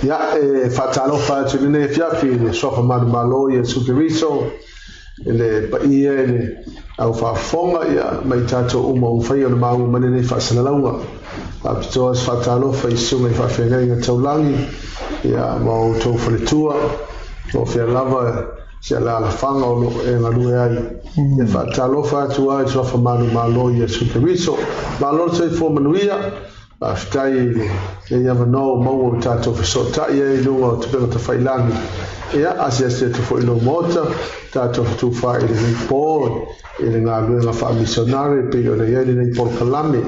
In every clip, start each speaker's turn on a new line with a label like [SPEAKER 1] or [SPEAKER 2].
[SPEAKER 1] Ia, e faatalofa atu i lenei afiafi i le Suafa Manumalo Iesu Keriso, i le paia i le au faafofoga, ia, ma i tatou uma ua mafai ona maua mai lenei faasalalauga. Faapitoa se faatalofa i susuga i faafeagaiga taulagi, ia, ma outou faletua, o fea lava se alaalafaga o lo o e galue ai. E faatalofa atu ai i le Suafa Manumalo Iesu Keriso. Malo le soifua manuia. Faafetai i lenei avanoa ua maua ua tatou fesootai ai i luga o Tupega Tafailagi. Ia, asiasi atu foi i lou maota, tatou fetufaai i lenei po i le galuega faamisionare e pei ona i ai lenei polokalame.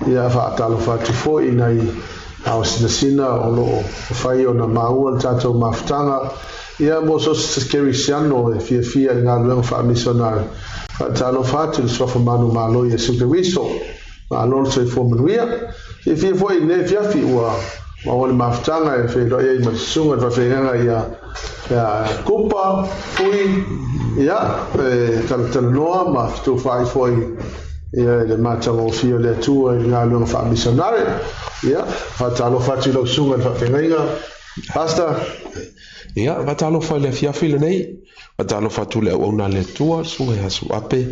[SPEAKER 1] Ia, faatalofa atu foi i nai ao sinasina o lo o mafai ona maua le tatou mafutaga. Ia, mo so o se kerisiano e fiafia i le galuega faamisionare, faatalofa atu i le Suafa Manumalo Iesu Keriso. Malo le soifua manuia. Fiafia foi i lenei afiafi ua maua le mafutaga e feiloai ai ma le susuga i le faafeagaiga ia ia Kupa Fui, ia, e talatalanoa ma fetufaai foi ia i le matagofie o le Atua i le galuega faamisionare. Ia, faatalofa atu i lau susuga i le faafeagaiga. Pastor.
[SPEAKER 2] Ia, faatalofa i le afiafi lenei. Faatalofa atu i le auauna a le Atua, le Susuga ia Suape,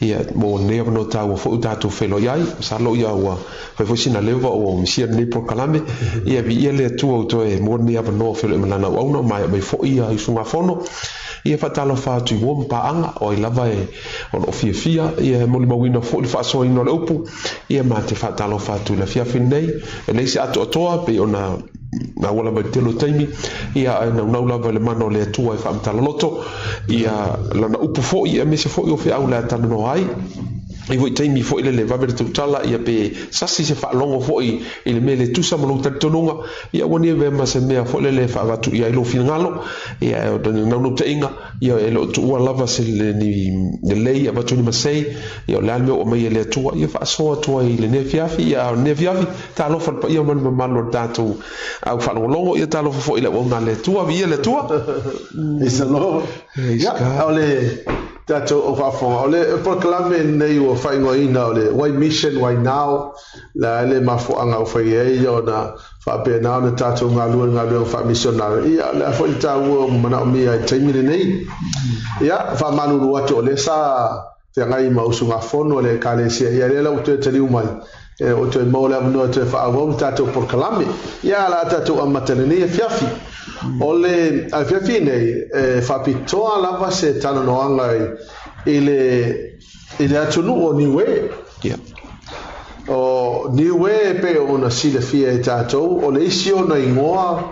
[SPEAKER 2] ia, mo lenei avanoa taua foi ua tatou feiloai ai. Masalo ia ua fai foi sina leva ua misia lenei polokalame. Ia, viia le Atua ua toe maua lenei avanoa feiloai ma lana auauna, maea mai foi ia usugafono. Ia, faatalofa atu i uo ma paaga, o ai lava e o lo o fiafia, ia, e molimauina foi le faasoaina o le upu. Ia, ma te faatalofa atu i le afiafi lenei. E leai se atoatoa, pei ona Maua lava i le tele o taimi, ia ae naunau lava i le mana o le Atua e faamatala loto, ia lana upu foi, aemaise foi o feau le a talanoa ai. I foi taimi foi lele vave le tautala, ia pe sasi se faalogo foi i le mea le tusa ma lou talitonuga, ia aua ne i avea ma se mea foi lele e faavatu i ai lou finagalo, ia o le naunautaiga, Ia, e le o tuua lava se ni lelei avatu ni masei, ia o le a le mea ua aumai e le Atua, ia faasoa atu ai i lenei afiafi, ia a o lenei afiafi, talofa i le paia ma le mamalu o le tatou au faalogologo, ia talofa foi i le auauna a le Atua, viia le Atua.
[SPEAKER 1] Praise the Lord.
[SPEAKER 2] Praise
[SPEAKER 1] Ia,
[SPEAKER 2] God.
[SPEAKER 1] o le tatou au faafofoga, o le polokalame lenei ua faaigoaina o le Why Mission, Why Now, la le mafuaaga ua fai ai ona faapena ona tatou galue i le galuega faamisionare, ia, o le a foi le taua ua manaomia i le taimi lenei. Ia, faamalulu atu o lea sa feagai ma usugafono a le Ekalesia, ia lea la ua toe taliu mai, e, ua toe maua le avanoa e toe faaauau le tatou polokalame. Ia, o le a tatou amata i lenei afiafi. O le afiafi nei, e faapitoa lava se talanoaga i le i le atunuu o Niue.
[SPEAKER 2] Yeah.
[SPEAKER 1] O Niue e pei ona silafia e tatou, o le isi ona igoa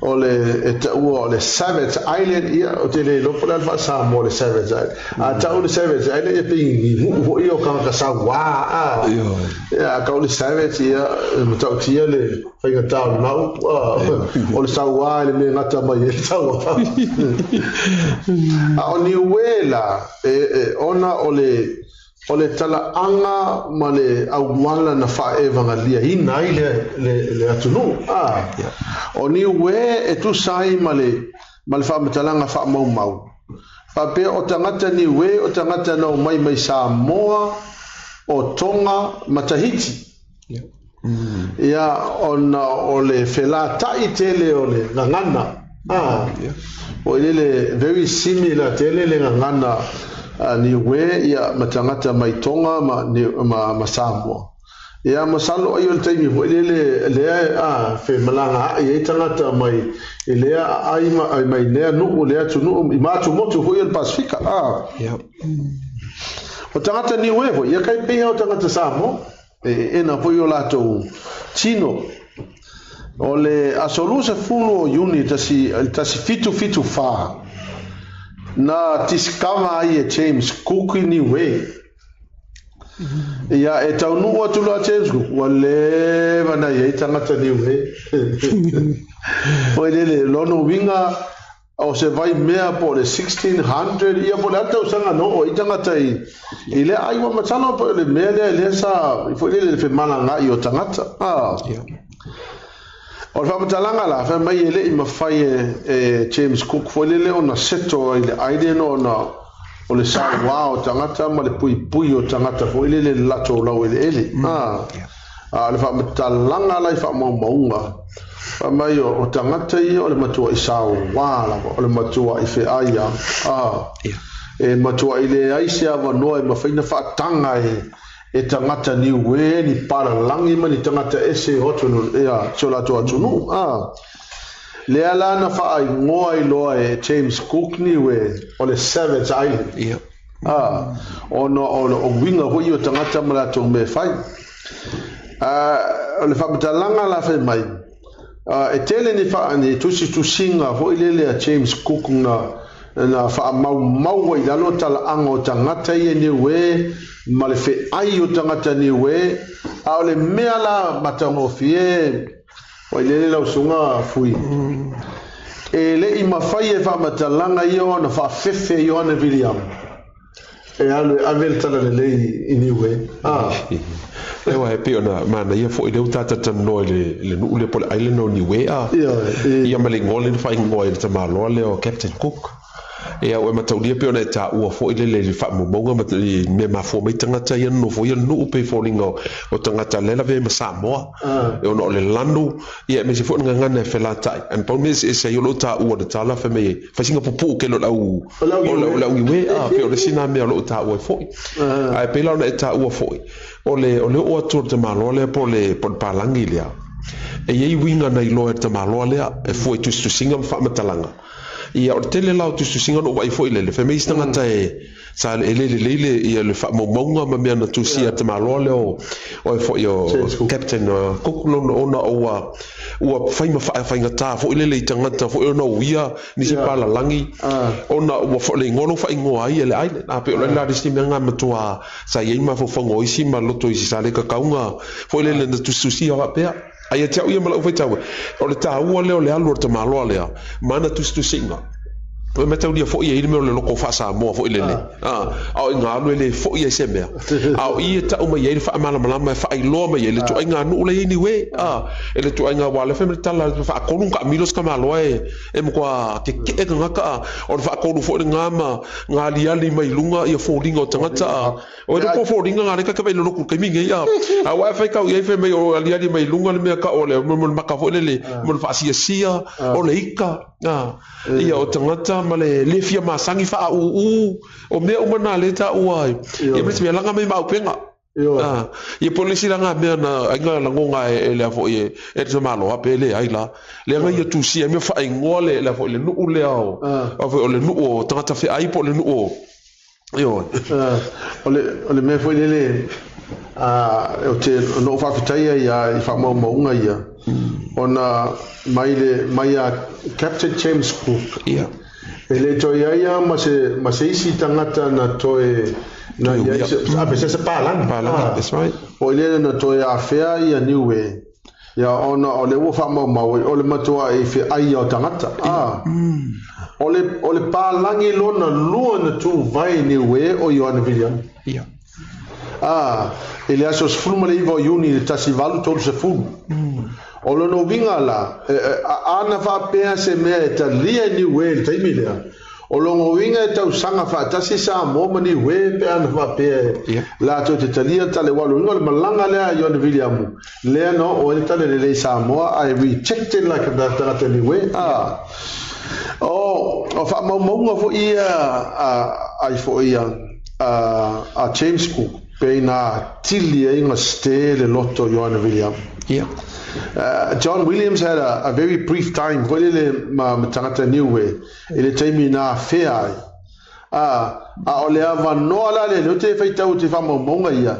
[SPEAKER 1] o le e taua o le Savage Island, ia ou te le iloa po o le a le faa-Samoa o le Savage Island. A tau le Savage Island ia pei ni nuu foi ia o tagata sauā a. Ia a tau le Savage ia e matautia le faigata o lena upu a. O le sauā i le mea e gata mai ai le sauā. A o Niue la, e, e, ona o le, o le talaaga ma le auala na faaevagaliaina ai le, le, le atunuu. A, o Niue e tusa ai ma le, ma le faamatalaga faamaumau. Faapea o tagata Niue o tagata na omai mai Samoa, o Tonga ma Tahiti. Ia, ona o le felataʻi tele o le gagana, a, foi lele, very similar tele le gagana a Niue ia ma tagata mai Tonga ma, ma, ma Samoa. Ia, masalo ai o le taimi foi lele lea a, femalagaai ai tagata mai i lea aai ma, mai lea nuu, lea atunuu, i ma atumotu foi o le Pasifika, a. O tagata Niue foi, ia kai pei o tagata Samoa. E ena foi o latou tino. O le aso 20 o Iuni 1774, na tisikava ai e James Cook i Niue. Ia, e taunuu atu loa James Cook, ua leva na i ai tagata Niue. Foi lele, lona uiga, O se vai mea po o le 1600 ia po o le a le tausaga na oo ai tagata i i lea ai ua masalo po o le mea lea lea sa foi lele le femalagaai o tagata a O le faamatalaga la fai mai e le i mafai e, e James Cook foi lele ona seto ai le island ona o le sauā o tagata ma le puipui o tagata foi lele i le latou laueleele a. A o le faamatalaga la i faamaumauga, fai mai o tagata ia o le matua'i sauā lava, o le matua'i fe'ai lava, a, e matua'i leai se avanoa e mafai ona faataga e e tagata Niue, ni palalagi ma ni tagata ese o atunuu, ia, si o latou atunuu, a. Lea la na faaigoa ai loa e James Cook Niue o le Savage Island.
[SPEAKER 2] Ia.
[SPEAKER 1] A, ona o le uiga foi o tagata ma latou mea e fai. A, o le faamatalaga la fai mai, a, e tele ni, faa, ni tusitusiga foi lele a James Cook na, na faamaumau ai i lalo talaaga o tagata ia Niue ma le feai o tagata Niue, a o le mea la matagofie Ua ilele lau susuga Fui. E le i mafai e faamatalaga ia ona faafefe Ioane Viliamu e alu e ave le talalelei i Niue. Ah.
[SPEAKER 2] Ewa, e pei ona manaia foi lea ua tatou talanoa i le, le nuu lea po o le island o Niue, a.
[SPEAKER 1] Ioe.
[SPEAKER 2] Ia ma le igoa lea na faaigoa ai e le tamaloa lea o Captain Cook. Ia, ua e mataulia pei ona e taua foi lele i le faamaumauga ma i mea mafua mai tagata ia nonofo ia nuu pei foliga o tagata lea lavea ai ma Samoa. Ona o le lanu, ia aemaise foi o le gagana e felatai. Ae na pau le mea eseese ai o loo taua i le tala fai mai e fai sina pupuu tele o le au o le au niue, a pei o le isi na mea o loo taua ai foi. Ae pei la ona e taua foi, o le o le oo atu o le tamaloa lea po o le po o le palagi lea, e i ai uiga na iloa e le tamaloa lea e fua i tusitusiga ma faamatalaga. Ia, o le tele la o tusitusiga na ou vaai foi lele, fai mai isi tagata e, sa e le lelei le, ia, le faamaumauga ma mea na tusia e tamaloa lea o, o e foi o Captain Cook lona, ona ua, ua fai ma faafaigata foi lele i tagata foi ona uia nisi palalagi, ona ua le igoa lea ua faaigoa ai e le island. A pei o le la le isi mea lena matua sa i ai mafaufauga o isi ma loto i isi sa le kakauga foi lele na tusitusia faapea. A ia te au ia ma lau faitau, o le taua lea o le alu o le tamaloa lea, ma ana tusitusiga. Ua mataulia foi e i ai le mea o le loko faa-Samoa foi lele, a, a o i ngā alu e le foi ai se mea. A o i e tau mai ai le faamalamalama e faailoa mai ai le ituaiga nuu la e i ai Niue, a, e le ituaiga aua o lea fai mai le tala, faatolu ona taamilo se tamaloa e, e matua keke'e tagata, a, o le faatolu foi lena ma ngā aliali mai luga ia foliga o tagata, a, O le foliga nga leka ka le loku taimi nei a a wa fai kau i fai mai o aliali mai lunga le mea ka o le mo le maka foi lele mo le faasiasia o le ika a ia o tagata ma le le fia masangi faaūū o mea uma na le taua ai ia ma se langa mai ma aupenga a ia po le isi la ngā mea na ai ngā lagonga e lea foi e e te malo a pe le ai la le anga ia tusia mea whaingoa le lea foi le nuu lea o o le nuu o tagata feai po le nuu o Ioe.
[SPEAKER 1] O le, o le mea foi lele, ou te, na ou faafetaia ia i faamaumauga ia, ona mai le, mai a Captain James Cook,
[SPEAKER 2] Ia.
[SPEAKER 1] e le toe i ai lava ma se, ma se isi tagata na toe, na i ai se, a pe se se palagi.
[SPEAKER 2] Palagi, that's right.
[SPEAKER 1] O i lele na toe afea ia Niue, Ia, ona o lea ua faamaumau ai, o le matuaʻi feʻai o tagata, a. O le, o le palagi lona lua na tuvai i Niue o Ioane Viliami.
[SPEAKER 2] Ia.
[SPEAKER 1] A, i le aso 19 o Iuni i le 1830. O lona uiga la, e, e, a, ana faapea se mea e talia i Niue i le taimi lea, O lona uiga e tausaga faatasi Samoa ma Niue pe ana faapea e latou te talia tale ua lona uiga o le malaga lea a Ioane Viliamu lea na oo ai le tale lelei Samoa ae rejected la ke tagata Niue a o o faamaumauga foi ia a ai foi ia a a James Cook pe ina atili ai gaste le loto o Ioane Viliamu. John Williams had a very brief time foi lele ma tagata Niue i le taimi na afea ai. Ā, a o le avanoa la lea, lea ou te faitau atu i faamaumauga ia,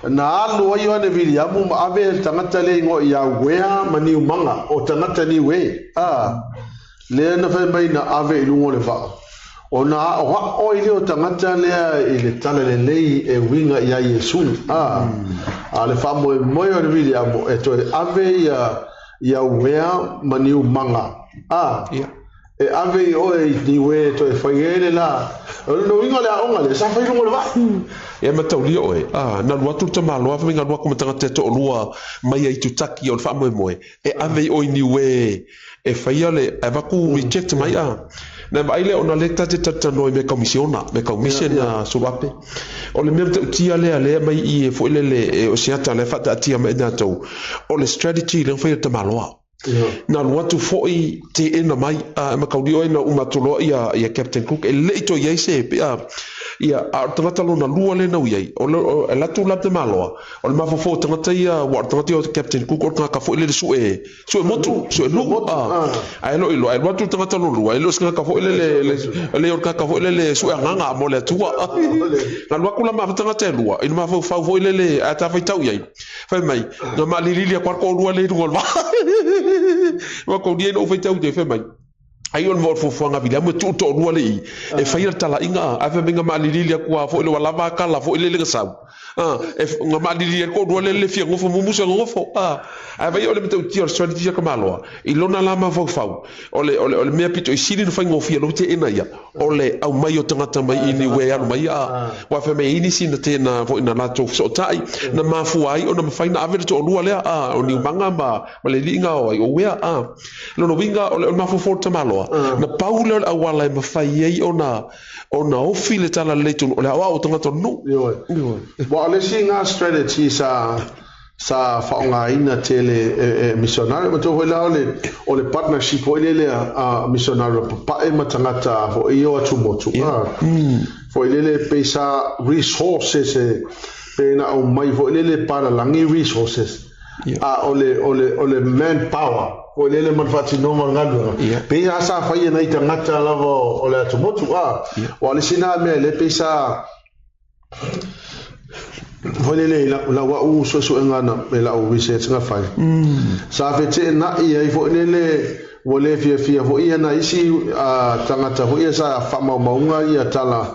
[SPEAKER 1] na alu ai Ioane Viliamu ma ave le tagata lea ingoa ia Uea ma Niumaga, o tagata Niue, ā, lea na fai mai na ave i luga o le vaa. Ona aʻoaʻo ai lea o tagata lea i le talalelei e uiga iā Iesu, ā, a o le faamoemoe o le Viliamu e toe ave ia, ia Uea ma Niumaga, ā, E ave i oe i Niue e toe fai ai le la. O le uiga o le aoga lea, sa fai i luga o le vaa.
[SPEAKER 2] E mataulia oe, a, na alu atu le tamaloa fai mai na alu atu ma tagata e toalua mai Aitutaki o le faamoemoe, e ave i oe i Niue e faia le, e avatu reject mai a. Na vaai lea ona lea ta te talatalanoa i mea tau misiona, mea tau mission Suluape. O le mea matautia lea lea mai i e foi lele e o se ata lea faataatia mai tatou, o le strategy lea na fai e le tamaloa. Na alu atu foi teena mai a e matauli oe na uma atu loa ia Captain Cook e le i toe i ai se ia a o le tagata lona lua lea na ui ai o le alu atu la le tamaloa o le mafaufau o tagata ia ua o le tagata ia o Captain Cook o le tagata foi lele sue sue motu sue nuu ae lo iloa ae alu atu le tagata lona lua e le o se tagata foi lele le o le tagata foi lele sue agaga mo le Atua na alu atu la ma tagata e lua i le mafaufau foi lele ae ta faitau i ai fai mai na maalilili atu lava le toalua lea i luga o le vaa ua taulia i lou faitau i fai mai ai o le fuafuaga a Viliamu e tuu toalua le i e faia le talaiga ae fai mai na maalilili atu lava foi le ua lava tala foi lele na sau e na maalilili ai le toalua lea le fia nofo mumu se nofo ae vai o le matautia o le strategy a Kamaloa i lona la mafaufau o le o le o le mea pito i sili na faigofie lou teena ia o le aumai o tagata mai i Niue e alu mai a ua fai mai ai nisi na tena foi na latou fesootai na mafua ai ona mafai na ave le toalua lea a o Niumaga ma ma le alii o ai o uea a lona uiga o le mafaufau o le tamaloa na pau lea o le auala e mafai ai ona ona ofi le tala lelei tonu o le aoao o tagata o le nuu.
[SPEAKER 1] Ioe. Ua o le isi ga strategy sa sa faaaogaina tele e missionary matou foi la o le partnership foi lele a missionary o papae ma tagata foi i o atumotu foi lele pei sa resources e pe na aumai foi lele palalagi resources a o le o le o le manpower foi lele ma le faatinoga o le galuega pei lava sa faia nai tagata lava o le atumotu a ua o le isi na mea lea pei sa foi lele i lau au suesuega na i lau research na fai sa feteenai ai foi lele ua le fiafia foi ia nai isi tagata foi ia sa faamaumauga ia tala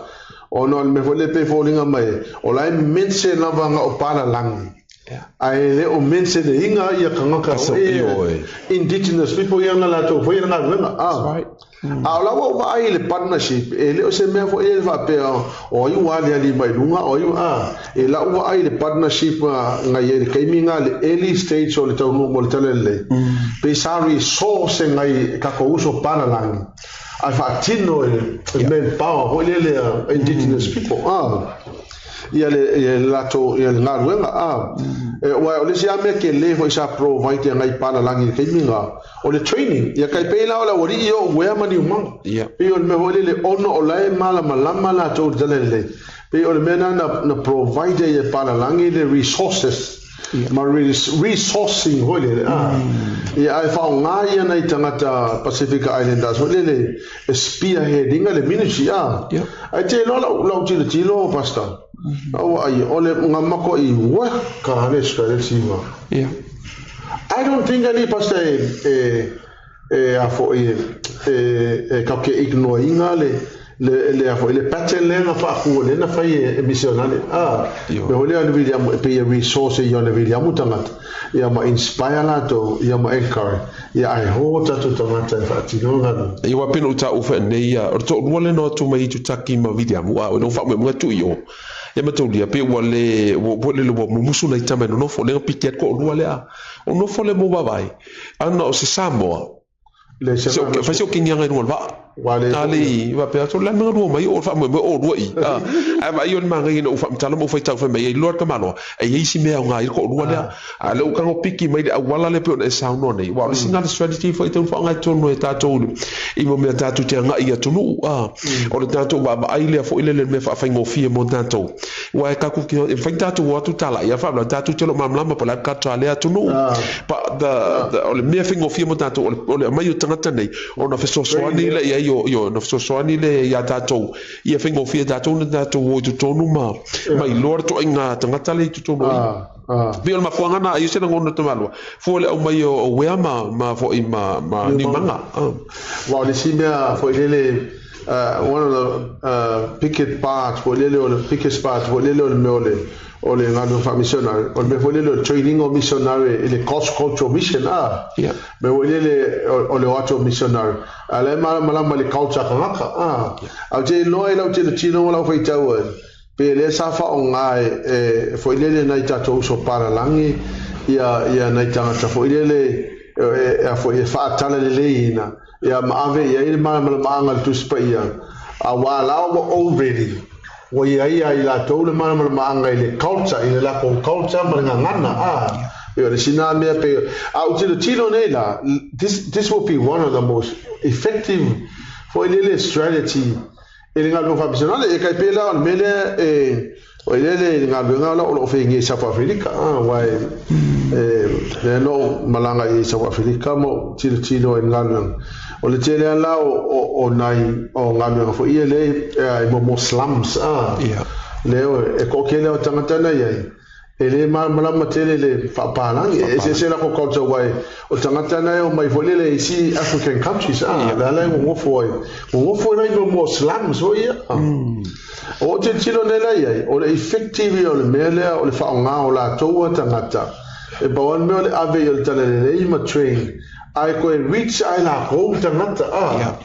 [SPEAKER 1] ona o le mea foi lele pei foliga mai o la e mention lava na o palalagi ae le o mention iga ia tagata foi indigenous people ia na latou faia le galuega a o lau au vaai i le partnership e le o se mea foi e faapea o ai ua aliali mai luga o ai e lau vaai i le partnership ngai ai le taimi nga le early stage o le taunuu mo le tala lelei pe sa resource ngai tatou uso palalagi ae faatino e manpower foi lele a indigenous people ia le ia le latou ia le galuega e ua o le isi lava mea tele foi sa provide e ngai palalagi i le taimi nga o le training ia kai pei la o le aualii o uea ma niumaga pei o le mea foi lele ona o la e malamalama latou i le tala lelei pei o le mea na na provide ai e palalagi le resources ma resourcing foi lele ia ae faaaoga ia nai tagata Pacific Islanders foi lele e spearheading le ministry ae te iloa lau tilotilo pastor ua ai o le ga mako'i ua ka le strategy ma I don't think ali pastor e a foi e kau ke ignore inga le le le a foi le pattern le na faaku le na fai e missionary me hole ana William e pe resource i ona William tagata ia ma inspire latou ia ma encourage ia ai ho tatou tagata e faatino galuega.
[SPEAKER 2] Ia ua pena uta ufa nei ia o le toalua le no atu mai i Tutaki ma William ua o no faamoemoe atu i o ia mataulia pe ua le ua le ua mumusu nai tama e nonofo le piki atu toalua lea o nofo le mo vaavaai ana o se Samoa
[SPEAKER 1] Le se
[SPEAKER 2] fai se o kingianga i luga o le vaa ali faapea atu le mea lua mai o le faamoemoe o lua i ae vaai o le magaia ina ua faamatala ma ou faitau fai mai ai loa le tamaloa e i ai isi mea aoga ai le toalua lea a o lea ua tago piki mai le auala lea pei ona e saunoa nei aua o le isi lena strategy foi e tatau ona faaaoga i totonu e tatou i mea tatou te agai i atunuu o le tatou vaavaai lea foi lele mea faafaigofie mo tatou aua e tatou te e mafai ona tatou o atu talai a faapea tatou te le o malamalama po o le a le culture a lea atunuu but the o le mea faigofie mo tatou o le aumai o tagata nei ona fesoasoani lea i ai ona fesoasoani lea iā tatou ia faigofie tatou ona tatou o i totonu ma ma iloa le ituaiga tagata lea i totonu o i. Pei o le mafuaaga lena ai o se lagona o Tamaloa, fua le aumai o uea ma foi ma Niumaga.
[SPEAKER 1] Aua o le isi mea foi lele, one of the biggest parts foi lele o le biggest part foi lele o le mea o le galuega faa-missionary, o le mea foi lele o le training o missionary i le cross cultural mission a. Mea foi lele o le o atu o missionary, a o la e malamalama i le culture a tagata a. Ae ou te iloa i lau tilotilo ma lau faitau ai, pe lea sa faaaoga e foi lele nai tatou uso palalagi ia nai tagata foi lele e a foi e faatalaleleiina Ia ma ave i ai le malamalamaaga i le Tusi Paia, auā la ua already ua i ai ia i latou le malamalamaaga i le culture, i le latou culture ma le gagana, a. Pei o le isi na mea pei, a ou tilotilo nei la, this, this will be one of the most effective foi lele strategy i le galuega faapisinale. E tai pei la o le mea lea e, o i lele i le galuega la o lo o fegia i South Africa, aua e, e, lea na ou malaga i South Africa ma ou tilotilo i le galuega. O le tele lava la o, o, o nai o galuega foi ia lea i, i mo mo slums, a, lea e toatele o tagata na i ai, E le malamalama tele le faapalagi, e eseese lako culture aua o tagata na e omai foi lele i isi African countries a, le ala e gogofo ai, gogofo ai la i mea o slums foi ia. O ou tilotilo nei la i ai, o le effective ia o le mea lea o le faaaoga o latou a tagata, e pau lava le mea o le ave i o le talalelei ma train, ae toe reach ai lakou tagata a.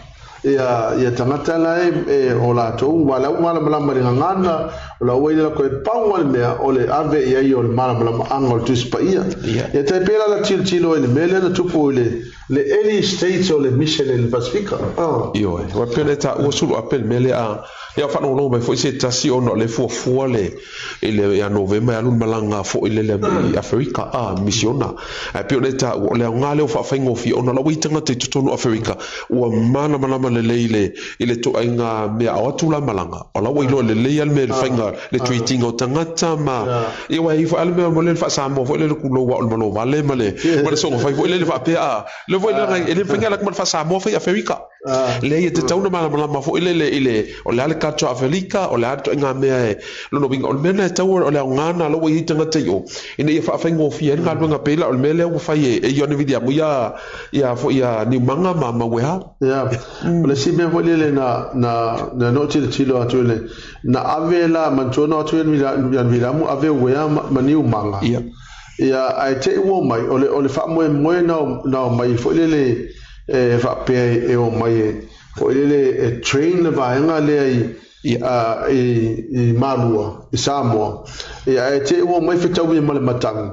[SPEAKER 1] Ia, ia tagata la e, e o latou, ua lau malamalama i le gagana, o la ua i le lako e pau le mea, o le ave i ai o le malamalamaaga o le Tusi Paia. Ia tai pei la la tilotilo i le mea lea na tupu i le, le early stage o le mission i le Pasifika. Ah.
[SPEAKER 2] Ioe, ua pei ona e taua sulu ape le mea lea a, ia faalogologo mai foi se tasi ona o lea e fuafua le, i le ia Novema e alu le malaga foi lele i Aferika a misiona. Ae pei ona e taua, o le aoga lea o faafaigofie ona o la ua i tagata i totonu o Aferika ua malamalama lelei i le i le ituaiga mea ao atu la malaga. O la ua iloa lelei lava le mea le faiga le treat ina o tagata ma ia aua e i ai foi lava le mea mo le faa-Samoa foi lele kulou aua o le malo vale ma le ma le soga fai foi lele faapea a le foi leaga e le mafai ona alu atu ma le faa-Samoa fai Aferika. Leai, e tatau ona malamalama foi lele i le, o le a le culture Afelika, o le a le ituaiga mea e, lona uiga, o le mea lena e tatau o le aoga lena la ua i ai tagata i o, ina ia faafaigofie ai le galuega pei la o le mea lea ua fai e Ioane Viliamu ia, ia foi ia Niumaga ma Maueha.
[SPEAKER 1] Ia, o le isi mea foi lele na, na, na no tilotilo atu i le, na ave la, manatua na o atu Ioane Viliamu ave uea ma, ma Niumaga.
[SPEAKER 2] Ia.
[SPEAKER 1] Ia, ae te i ua omai, o le, o le faamoemoe na, na omai foi lele, e faapea e omai e foi lele e train le vaega lea i i Malua, i Samoa. Ia ae te i ua omai fetaui ma le matagi.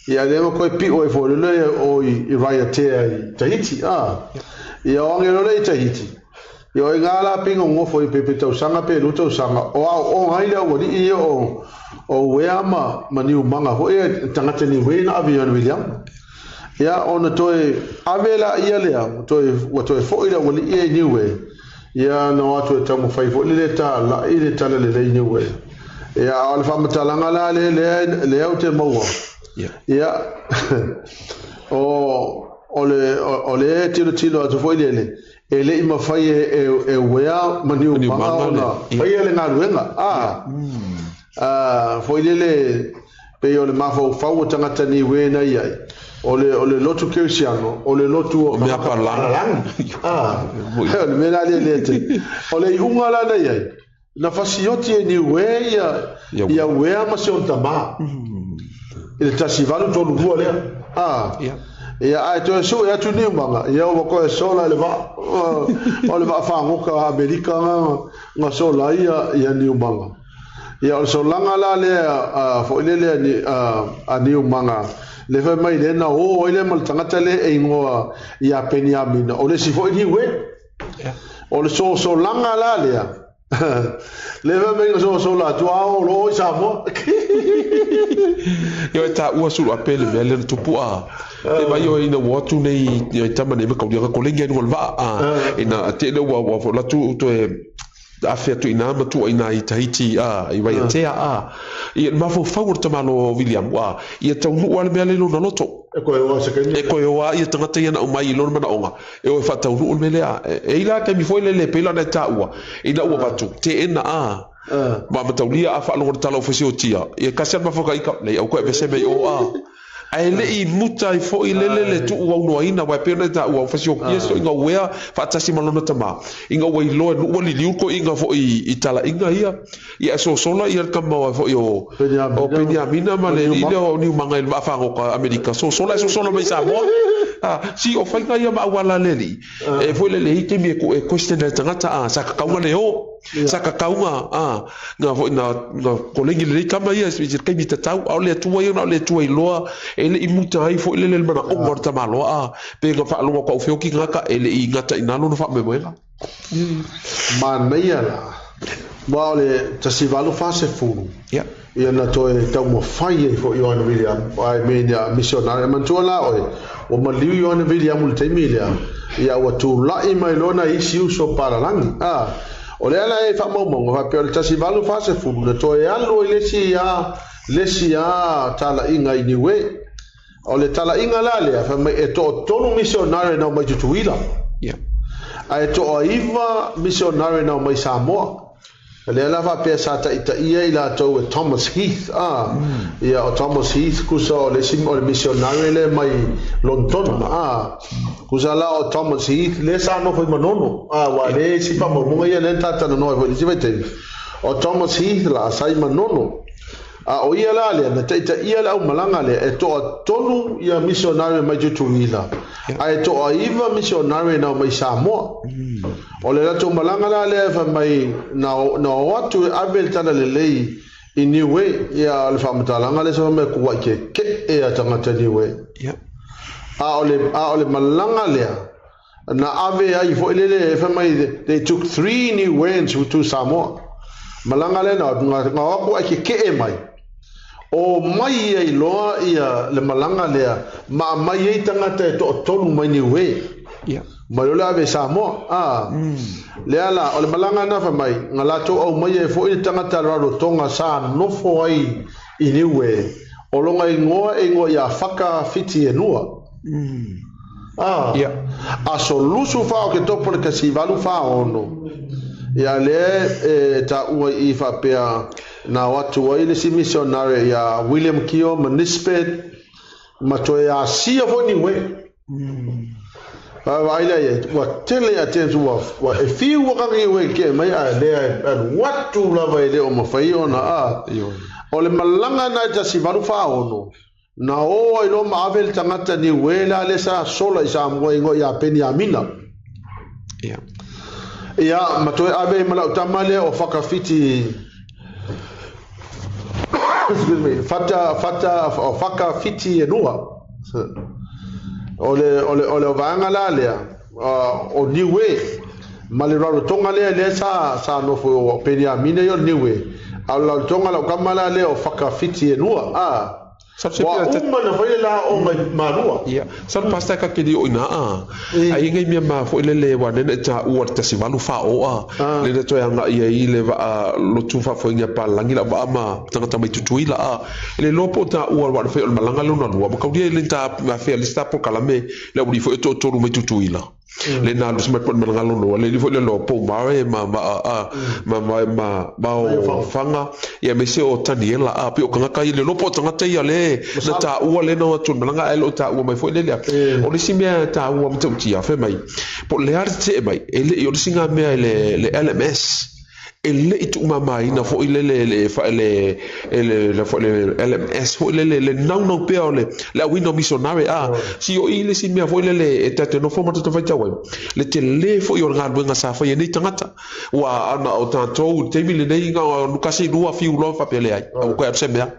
[SPEAKER 1] Ia lea na toe pio ai foi lele o i Raiatea i Tahiti. Ia o ange lole i Tahiti. Ia o i ngā la pinga ngofo i pepe tausaga pe lu tausaga. O ao o ngai le auali'i ia o o uea ma, ma Niumaga foi e tagata Niue na ave i William. Ia, ona toe ave laia lea, toe, ua toe foi le aualii ia i Niue, ia na o atu e taumafai foi lele talai le talalelei i Niue. Ia, a o le faamatalaga la lea, lea, lea ou te maua. Ia, o, o le, o, o le tilotilo atu foi lele, e le i mafai e, e, e uea ma Niumaga ona faia le galuega. A, a, foi lele, Pei o le mafaufau o tagata Niue na i ai, o le, o le lotu kerisiano, o le lotu o
[SPEAKER 2] mea palalagi.
[SPEAKER 1] Ah, o le mea la lea lea te. O le iuga la na i ai, na fasioti e Niue ia, ia uea ma si ona tama. I le 1832 lea. Ah. Ia, ae toe sue atu Niumaga, ia ua toe sola i le vaa, o le vaa fagota a Amerika na sola ai ia Niumaga. Ia o le solaga la lea foi lele a Niumaga le fai mai lea na o ai lea ma le tagata lea e igoa ia Peniamina o le isi foi Niue. O le sosolaga la lea le fai mai na sosola atu a o lo i Samoa.
[SPEAKER 2] Ia e taua sulu ape le mea lea na tupu a. E mai o ina ua atu nei i tama nei ma kaulianga kolegi ai luga o le vaa a. Ina te le ua ua latu toe afe atu inā ma tua inā i Tahiti, ā, i Raiatea, ā, ia, le mafaufau o le tamāloa o William, ā, ia taunuu lava le mea lea i lona loto.
[SPEAKER 1] E koe oa se
[SPEAKER 2] kaimi. E koe oa ia tagata ia na aumai i lona manaoga, e o e faataunuu le mea lea. E i ai la taimi foi lele e pei la ona e taua, ina ua avatu, teena, ā, ma mataulia a faalogo i le tala o Fesiotia, ia kasi lava le mafaufau, leai, aua koe aveese mea i o, ā. Ae le i muta ai foi lele le tuuaunoaina, aua e pei ona e taua, ua fasiokia si toeaiga uea faatasi ma lona tama, ina ua iloa e Nu'u ua liliu toeaiga foi i talaiga ia, ia ae sosola ia le tama foi o o Peniamina ma le alii lea o Niumaga i le vaa fagota Amerika, sosola ae sosola mai i Samoa. Si o faiga ia ma auala a le alii, e foi lele i taimi e e question ai le tagata, a, sa kakauga le o, sa kakauga, a, na foi na, na kolegi lelei tama ia i se taimi tatau, a o le Atua ia na o le Atua iloa, e le i muta ai foi lele le manaoga o le tamaloa, a, pe na faalogo atu au feoki tagata, e le i gata i ina lona faamoemoega.
[SPEAKER 1] Manaia la, aua o le 1840, ia na toe taumafai ai foi Ioane Viliamu, I mean ia misionari. E manatua la oe, ua maliu Ioane Viliamu i le taimi lea, ia ua tulai mai loa nai isi uso palalagi. A, o lea la e faamaumauga faapea o le 1840 na toe alu ai le isi a, le isi a talaiga i Niue. O le talaiga la lea, fai mai e toatolu misionare na omai Tutuila. Ae toaiva misionare na omai Samoa. Lea la faapea sa taitaia i latou e Thomas Heath, a. Ia, o Thomas Heath kusa o le isi o le misionare lea mai Lonetona, a. Kusa la o Thomas Heath lea sa nofo i Manono, a, aua lea isi faamaumauga ia lea na talatalanoa ai foi i le isi vaitaimi. O Thomas Heath la sa i Manono. A o ia la lea na taitaia le aumalaga lea, e toatolu ia misionare mai Tutuila, ae toaiva misionare na omai Samoa. O le latou malaga la lea e fai mai na, na o atu e ave le talalelei i Niue, ia o le faamatalaga lea sa fai mai kuai keke'e a tagata Niue. A o le, a o le malaga lea na ave ai foi lele e fai mai they took three Niueans to Samoa. Malaga lea na, na, na o atu ai keke'e mai. O mai ia i loa ia le malaga lea ma aumai ai tagata e toatolu mai Niue. Mai loa le ave i Samoa. A, lea la, o le malaga na fai mai, na latou aumaia ai foi le tagata Rarotonga sa nofo ai i Niue, o lona igoa e igoa ia Whaka Whiti e Nua. A, aso lusu fa o ke topo le kasi valu fa ono. Ia lea e taua i faapea na o atu ai le isi misionare ia William Keogh ma Nisbet ma toe asia foi Niue. Vaai lea ia, ua tele a tele ua, ua e fiu ua kaka Niue ke mai a lea e alu atu lava e le o mawhai ona a. O le malaga na e tasi valu fa ono. Na o ai loa ma ave le tagata Niue la lea sa sola i Samoa ingoa ia Peniamina. Ia, ma toe ave ai ma lau tama lea o Whakawhiti, excuse me, Whata, Whata, o Whakawhiti e Nua. O le, o le, o le vaega la lea, o Niue, ma le Rarotonga lea, lea sa, sa nofo o Peniamina ia o le Niue, a o le Rarotonga lau tama la lea o Whakawhiti e Nua. A, Ua uma na fai le la o mai malua.
[SPEAKER 2] Ia, sa le pastor ka keli o ina a. Ai ngai mea ma foi lele wa nena e ta ua le tasi valu fa o a. Le na toe anga ia i le va lotu fa foi ngia palangi la va ma tangata mai Tutuila a. Le loa po ta ua wa le fai o le malanga lona lua. Ma kaulia i le ta ma fea le sta po kalame le uli foi to tolu mai Tutuila. Le na alu mai po le malanga lona lua. Le li foi le loa po mare ma ma a ma ma ma ma o fanga ia me se o Taniela a pe o kangaka i le lopo o tangata ia le na ta ua le na atu malanga ai lo ta ua mai foi le lea o le si mea ta ua ma tautia fe mai po le ar te mai e le o le singa mea le le LMS e le i tuumamaina foi le le le fa le e le le foi le LMS foi le le le naunau pea o le le auina o missionary a si o i le si mea foi le le e tatou nofo ma tatou faitau ai le tele foi o le galuega sa faia nei tagata ua ana o tatou i le taimi lenei na o kasi lua fiu loa faapea leai ua toe alu se mea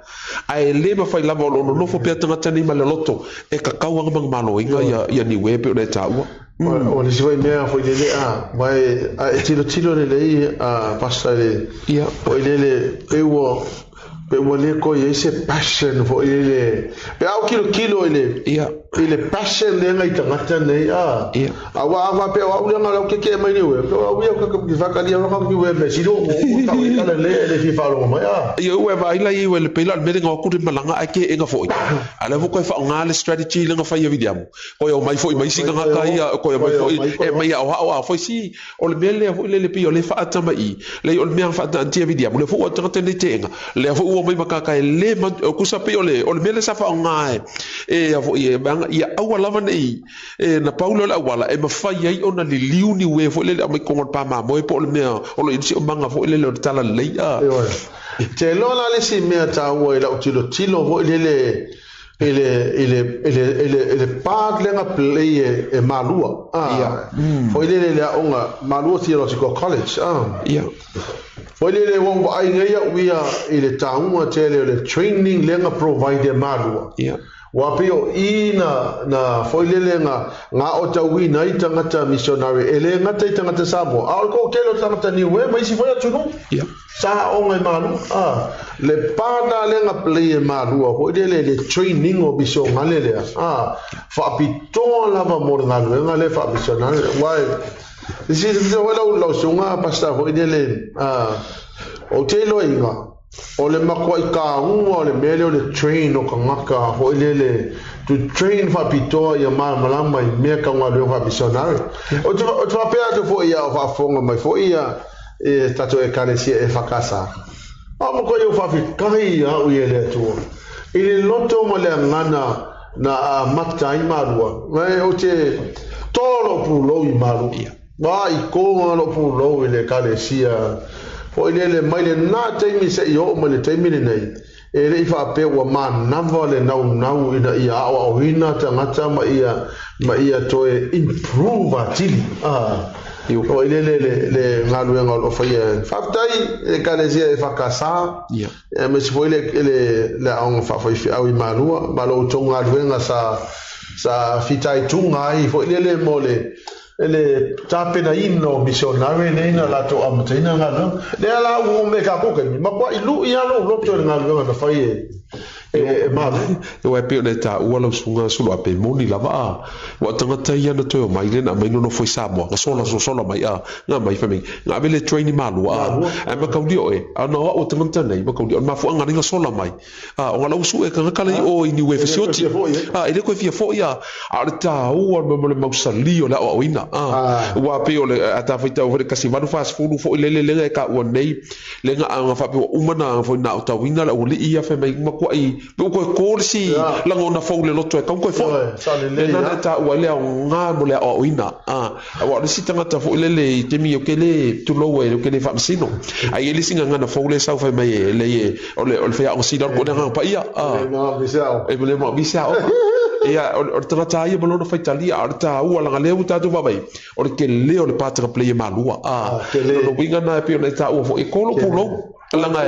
[SPEAKER 2] ae le mafai lava o lo o nonofo pea tagata nei ma le loto e kakau aga manumaloina ia ia Niue e pei ona e taua.
[SPEAKER 1] O le isi foi mea foi lele a, wai, a e tilotilo lelei a Pastor i le, foi lele, pe ua, pe ua le koe i ai se passion foi lele, pe a o kilokilo i le, i le passion lea ngai tagata nei a, a ua a faapea o au lea nga lau keke mai Niue, pe o au ia ka ki whakaria waka ki ue me siro o o tau i tala le e le fia whaalongo mai a.
[SPEAKER 2] Ia ua e vaai la i ue le peila o le mea lenga o aku le malaga ae ke enga foi. A lea foi koe whaonga le strategy lenga whai a Viliamu. Koe o mai foi mai isi tagata ia, koe o mai foi e mai ao ao foi si o le mea lea foi lele pei o le faatama i le o le mea faataantia Viliamu le foi ua tagata nei teenga lea foi ua mai makaka e le o kusa pei o le o le mea lea sa faaaoga e e a foi e manga ia aua lava nei e na pau lea o le auala e mafai ai ona liliu niue foi lele aumai totonu o le pa mamoe po o le mea o lo o i ai le siosiomaga foi lele o le talalelei a.
[SPEAKER 1] Ioe. Te iloa la le isi mea taua i lau tilotilo foi lele. I le i le i le i le i le part lea na play e, e Malua. Ah,
[SPEAKER 2] Ia.
[SPEAKER 1] Foi lele le aoga Malua Theological College. Ah.
[SPEAKER 2] Ia.
[SPEAKER 1] Foi lele ua ou vaai nei au ia i le taua tele o le training lea na provide e Malua.
[SPEAKER 2] Ia.
[SPEAKER 1] Ua pei o i na, na foi lele na, na aotauina ai tagata missionary e le gata i tagata Samoa, a o le toatele o tagata Niue ma isi foi atunuu.
[SPEAKER 2] Ia.
[SPEAKER 1] Sa aoga i Malua. A, le pana lea na play e Malua foi lele le training o misionale lea. A, faapitoa lava mo le galuega lea faamisionale. Aua e, silasila foi lau, lau susuga Pastor foi lele, a, ou te iloaina, o le matuai taua o le mea lea o le train o tagata foi lele, to train faapitoa ia malamalama i mea tau galuega faamisionare. Ou te, ou te faapea atu foi ia o faafofoga mai foi ia, e tatou Ekalesia EFKS. A matua ou faafetai ia au ia le Atua i le loto ma le agana na amata ai Malua. Mai ou te toa lou pulou i Malua.
[SPEAKER 2] Ia.
[SPEAKER 1] Ma i koga lou pulou i le Ekalesia. Foi lele mai lenā taimi seia oo mai le taimi lenei, e le i faapea ua manava le naunau ina ia aoaoina tagata ma ia ma ia toe improve atili. Ah. O i le le le le galuega o lo o faia. Faafetai i le Ekalesia EFKS.
[SPEAKER 2] Ia.
[SPEAKER 1] Aemaise foi le le le aoga faafaifeau i Malua ma lo outou galuega sa sa fitaituga ai foi lele mo le le tapenaina o misionare nei na latou amataina galuega. Lea la ua oo mai i tatou taimi, matuai lui lava lou loto i le galuega na fai e e Malo.
[SPEAKER 2] Aua e pei ona e taua lau susuga Suluape, e moni lava a ua tagata ia na toe omai lea na aumai nonofo i Samoa, na sola sola mai a, na aumai fai mai, na ave le train i Malua a, ae matauli oe, a na o au o tagata nei, matauli, o le mafuaaga nei na sola mai, A, o ngā lau sue tagata lei o i Niue fesioti. A, e le koe fia foi a, a o le tāua o le mausali o le aoaoina. A, ua pei o le, a tā whaitau foi le kasi valu whasifulu foi lele lenga e ka ua nei, lenga a ngā whapea ua uma na foi na o tauina le aualii ia whai mai makuai i, pe u koe kō le si langona fou le loto e kau koe foi. Le nana e tāua i le ao ngā mo le aoaoina. A, Aua o le isi tagata foi lele i taimi o ke le tulou e o ke le faamasino. Ai e le isi gagana fou le sau fai mai e lei e o le o le faiaoga sili ko le agaga paia.
[SPEAKER 1] A. E
[SPEAKER 2] le manaomia se aoga. Ia o le tagata lava ia ma lona faitalia a o le taua leaga lea ua tatou vaavaai o le tele o le pātaka player malua. A. Lona uiga lena e pei ona e taua foi e ko lou pulou. Leaga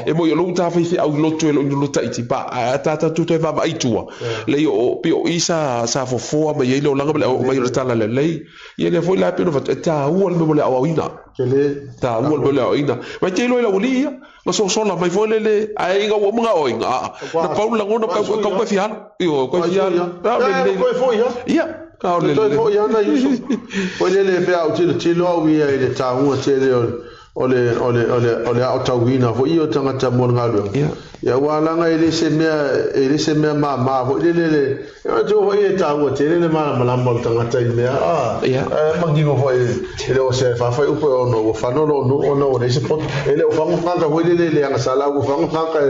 [SPEAKER 2] e moi o lou ta faifeau i lotu e lou inu taiti pa a ta tatou toe vaavaai i tua lei o pei o i sa sa fofoa mai ai le olaga ma le aumai o le tala lelei ia lea foi la pei ona fai atu e taua le mea mo le aoaoina taua le mea mo le aoaoina mai te iloa i lau alii ia na sosola mai foi lele ae ina ua uma aoaoina aa na pau le lagona kau kau koe fia alu ioe koe fia alu ia a o le
[SPEAKER 1] Toe foi ana Iuso. Foi lele pe a ou tilotilo au ia i le taua tele o O le, o le, o le, o le aotauina foi ia o tagata mo le galuega.
[SPEAKER 2] Ia.
[SPEAKER 1] Ia aua leaga e le se mea, e le se mea māmā foi lele le, e manatua foi e taua tele le malamalama o le tagata i mea, a,
[SPEAKER 2] Ia.
[SPEAKER 1] e manino foi e le o se faafai upu e ono ua fano lou nuu ona ua leai se poto. E le o fago tagata foi lele i le agasala, ua fago tagata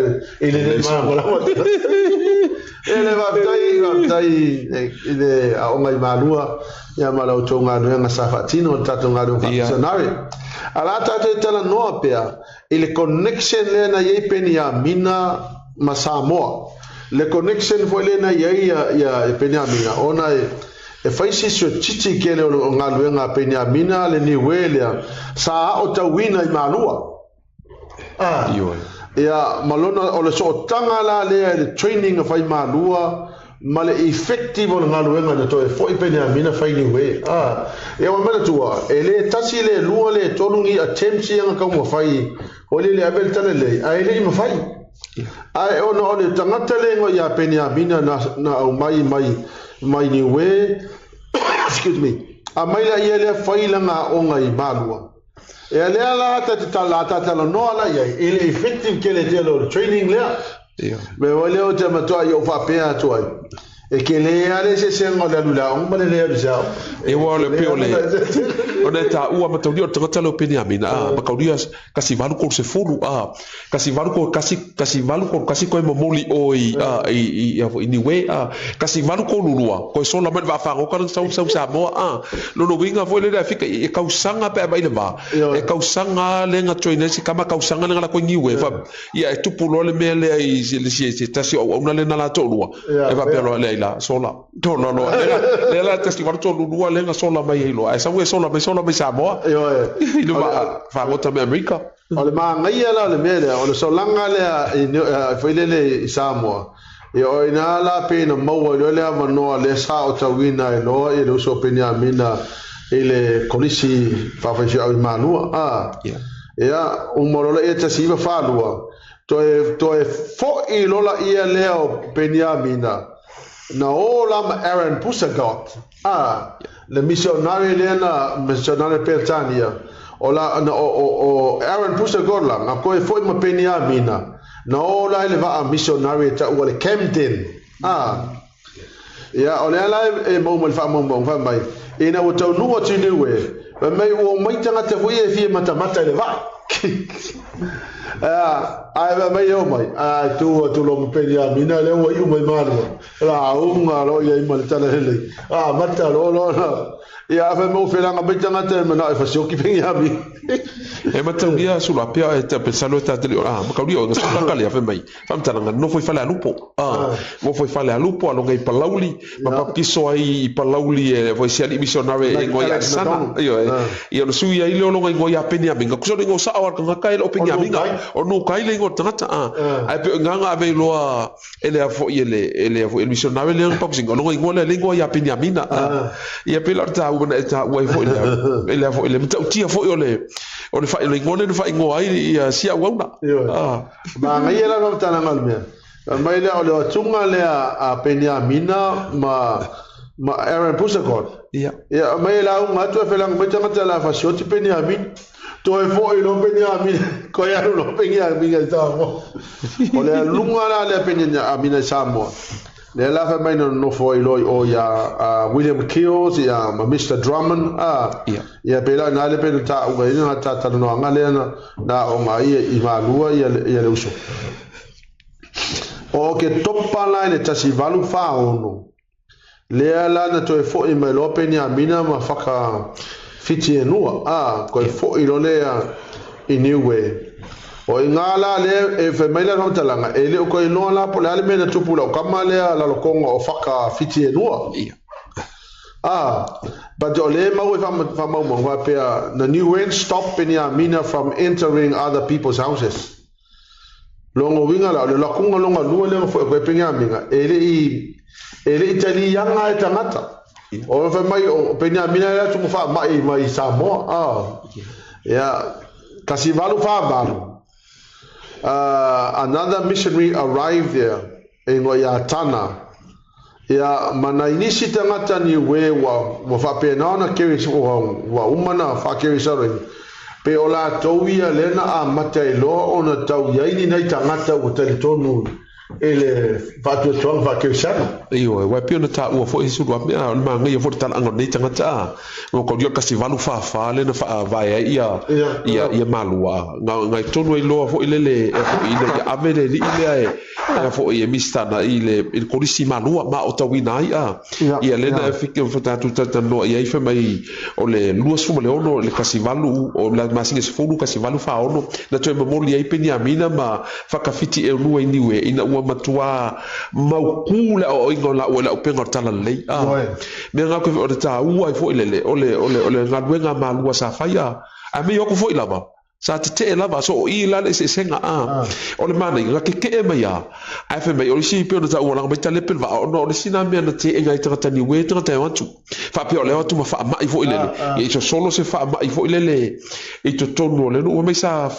[SPEAKER 1] i le le malamalama. E le faafetai, faafetai i le aoga i Malua. Ia ma la outou galuega sa faatino le tatou galuega faamisionare. A la tatou e talanoa pea i le connection lea na i ai Peniamina ma Samoa. Le connection foi lea na i ai ia, ia Peniamina ona e, e fai si suetiti kele o le galuega a Peniamina le Niue lea sa aotauina i Malua. Ah.
[SPEAKER 2] Ioe.
[SPEAKER 1] Ia, ma lona, o le sootaga la lea i le training a fai Malua ma le effective o le galuega na toe foi Peniamina fai Niue. Ah. Ia, ua manatua, e le tasi le lua le tolu ni attempts ia na taumafai foi lele ave le talalelei, ae le i mafai. Ae ona o le tagata le igoa ia Peniamina na, na aumai mai, mai Niue, excuse me, aumai la ia lea fai lana aoga i Malua. Ia lea la ta te la ta talanoa la iai i le effective tele tele o le training lea.
[SPEAKER 2] Ia.
[SPEAKER 1] Me wai lea o te matua i o faapea atu ai. E tele lava le eseesega o le alu i le aoga ma le le alu i se aoga.
[SPEAKER 2] E ua o le pei o le ona e taua mataulia o le tagata lea o Peniamina a mataulia 1830 a 1831 1831 koe momoli oe i a i i i i Niue a 1832 koe sola mai le vaafagota lena sau sau Samoa a lona uiga foi lele Afika e tausaga pe a vaai i le va e tausaga lea na join ai si tama tausaga lea na lako i Niue fa ia e tupu loa le mea lea i se se tasi o auauna lea na la toalua e faapea loa lea i la sola tola loa lea lea la 1832 lea na sola mai ai loa ae sau e sola mai sola mai Samoa i le vaafagota me Amerika.
[SPEAKER 1] O le manaia la o le mea lea, o le solaga lea i foi lele i Samoa, ia o ina la pe na maua i loa le avanoa lea sa otauina ai loa ia le uso o Peniamina i le kolisi faafaifeau i Malua. A, ia, uma loa ia 1942, toe, toe foi loa laia lea o Peniamina, na o la ma Aaron Pusagot, a, le misionare lea na, misionare Peretania, o la, na, o, o, o Aaron Pusagot la, na koe foi ma Peniamina, na o la i le vaa misionare e taua le Camden, a, ia, o lea la e mau mai le faamaumauga, fai mai, ina ua taunuu atu i Niue, fai mai ua omai tagata foi ia e fia matamata i le vaa. Ae fai mai e omai, ae tu atu loa ma Peniamina lea ua iu mai Malua, lauga loa i ai ma le tala lelei, amata loa loa na, ia fai mai ua felaga mai tagata e manao e fasioki Peniamina.
[SPEAKER 2] E mataulia sulu apea e te salo e tatele a makaulia o nga sala fai mai faamatalaga nofo i Falealupo a nofo i Falealupo aloga i Palauli ma papiso ai i Palauli e foi si alii misionare e igoa ia Alesana ioe ia ona sui ai lea o lona igoa ia Peniamina kusa o le igoa sao a le tagata e le o Peniamina o Nukai le igoa o le tagata a ae pei o i ina na ave ai loa e le foi e le e le foi e le misionare lea na papisina o lona igoa lea le igoa ia Peniamina a ia pei la o le taua na e taua ai foi lea e le foi le matautia foi o le o le fai o le igoa lea na faaigoa ai ia si auauna a
[SPEAKER 1] Manaia la faamatalaga o le mea. Fai mai lea o le atuga lea a Peniamina ma ma Aaron Pusakot.
[SPEAKER 2] Ia.
[SPEAKER 1] Ia mai e lauga atu e felaga mai tagata la fasioti Peniamina. Toe foi loa Peniamina, koe alu loa Peniamina i Samoa. O le aluga la lea Peniamina i Samoa. Lea la fai mai na nonofo ai loa i o ia William Keels ia ma Mister Drummond a
[SPEAKER 2] Ia.
[SPEAKER 1] Ia pela na le pena ta uga ina ta talanoaga lea na na aoga ai i Malua ia ia le uso. O ke topa la i le 1846, lea la na toe foi mai loa Peniamina ma whaka whiti e nua, a, koe foi loa lea i Niue. O i ngā la lea e whai mai la whamatalanga, e le o koe noa la po le ale mea na tupu lau kama lea lalokonga o whaka whiti e nua.
[SPEAKER 2] Ia.
[SPEAKER 1] A, but o le mau e whamaumau whapea, na Niuean stop Peniamina from entering other people's houses. Longa uiga la, o le lakunga longa lua lea na foi koe Peniamina, e le i, e le i taliaga e tagata. O fai mai o Peniamina e atu mo faamai mai Samoa. Ah. Ia, 1848. Another missionary arrived there, e ingoa ia Tana. Ia, ma nai nisi tagata Niue ua, ua faapena ona keri, ua, ua uma na faakerisaloina, pe o latou ia lea na amata ai loa ona tau i ai ni nai tagata ua talitonu i le faatuatuaga faakerisiano.
[SPEAKER 2] Ioe, aua e pei ona taua foi sulu a mea, o le manaia foi o le talaaga o lenei tagata, a, ua kaulia o le 1844 lea na faavae ai ia, ia, ia Malua, na, na i totonu ai loa foi lele, e foi ina ia ave le alii lea e, e foi e Mistana i le, i le kolisi Malua ma aotauina ai, a, ia lea na fiki o tatou talatalanoa i ai fai mai o le 26 le 18 o le masina 10 1846 na toe momoli ai Peniamina ma Whakawhiti e lua i Niue ina ua matuā maukū le aoaoina o lāua i le auupega o le Talalelei. Ā, mea ngā koe o le tāua ai foi lele, o le, o le, o le galuega a Malua sa fai, ā, ae mei aku foi lava, sa tetee lava, so o i la le eseesega, ā, o le manaia, na keke'e mai ā, ae fai mai, o isi pei ona taua laga mai talepe le vaa, ona o le isi nā mea na te'ena ai tagata Niue, tagata e o atu, faapea o le o atu ma faama'i foi lele, ia i sosolo se faama'i foi lele i totonu o le nuu, fai mai sa,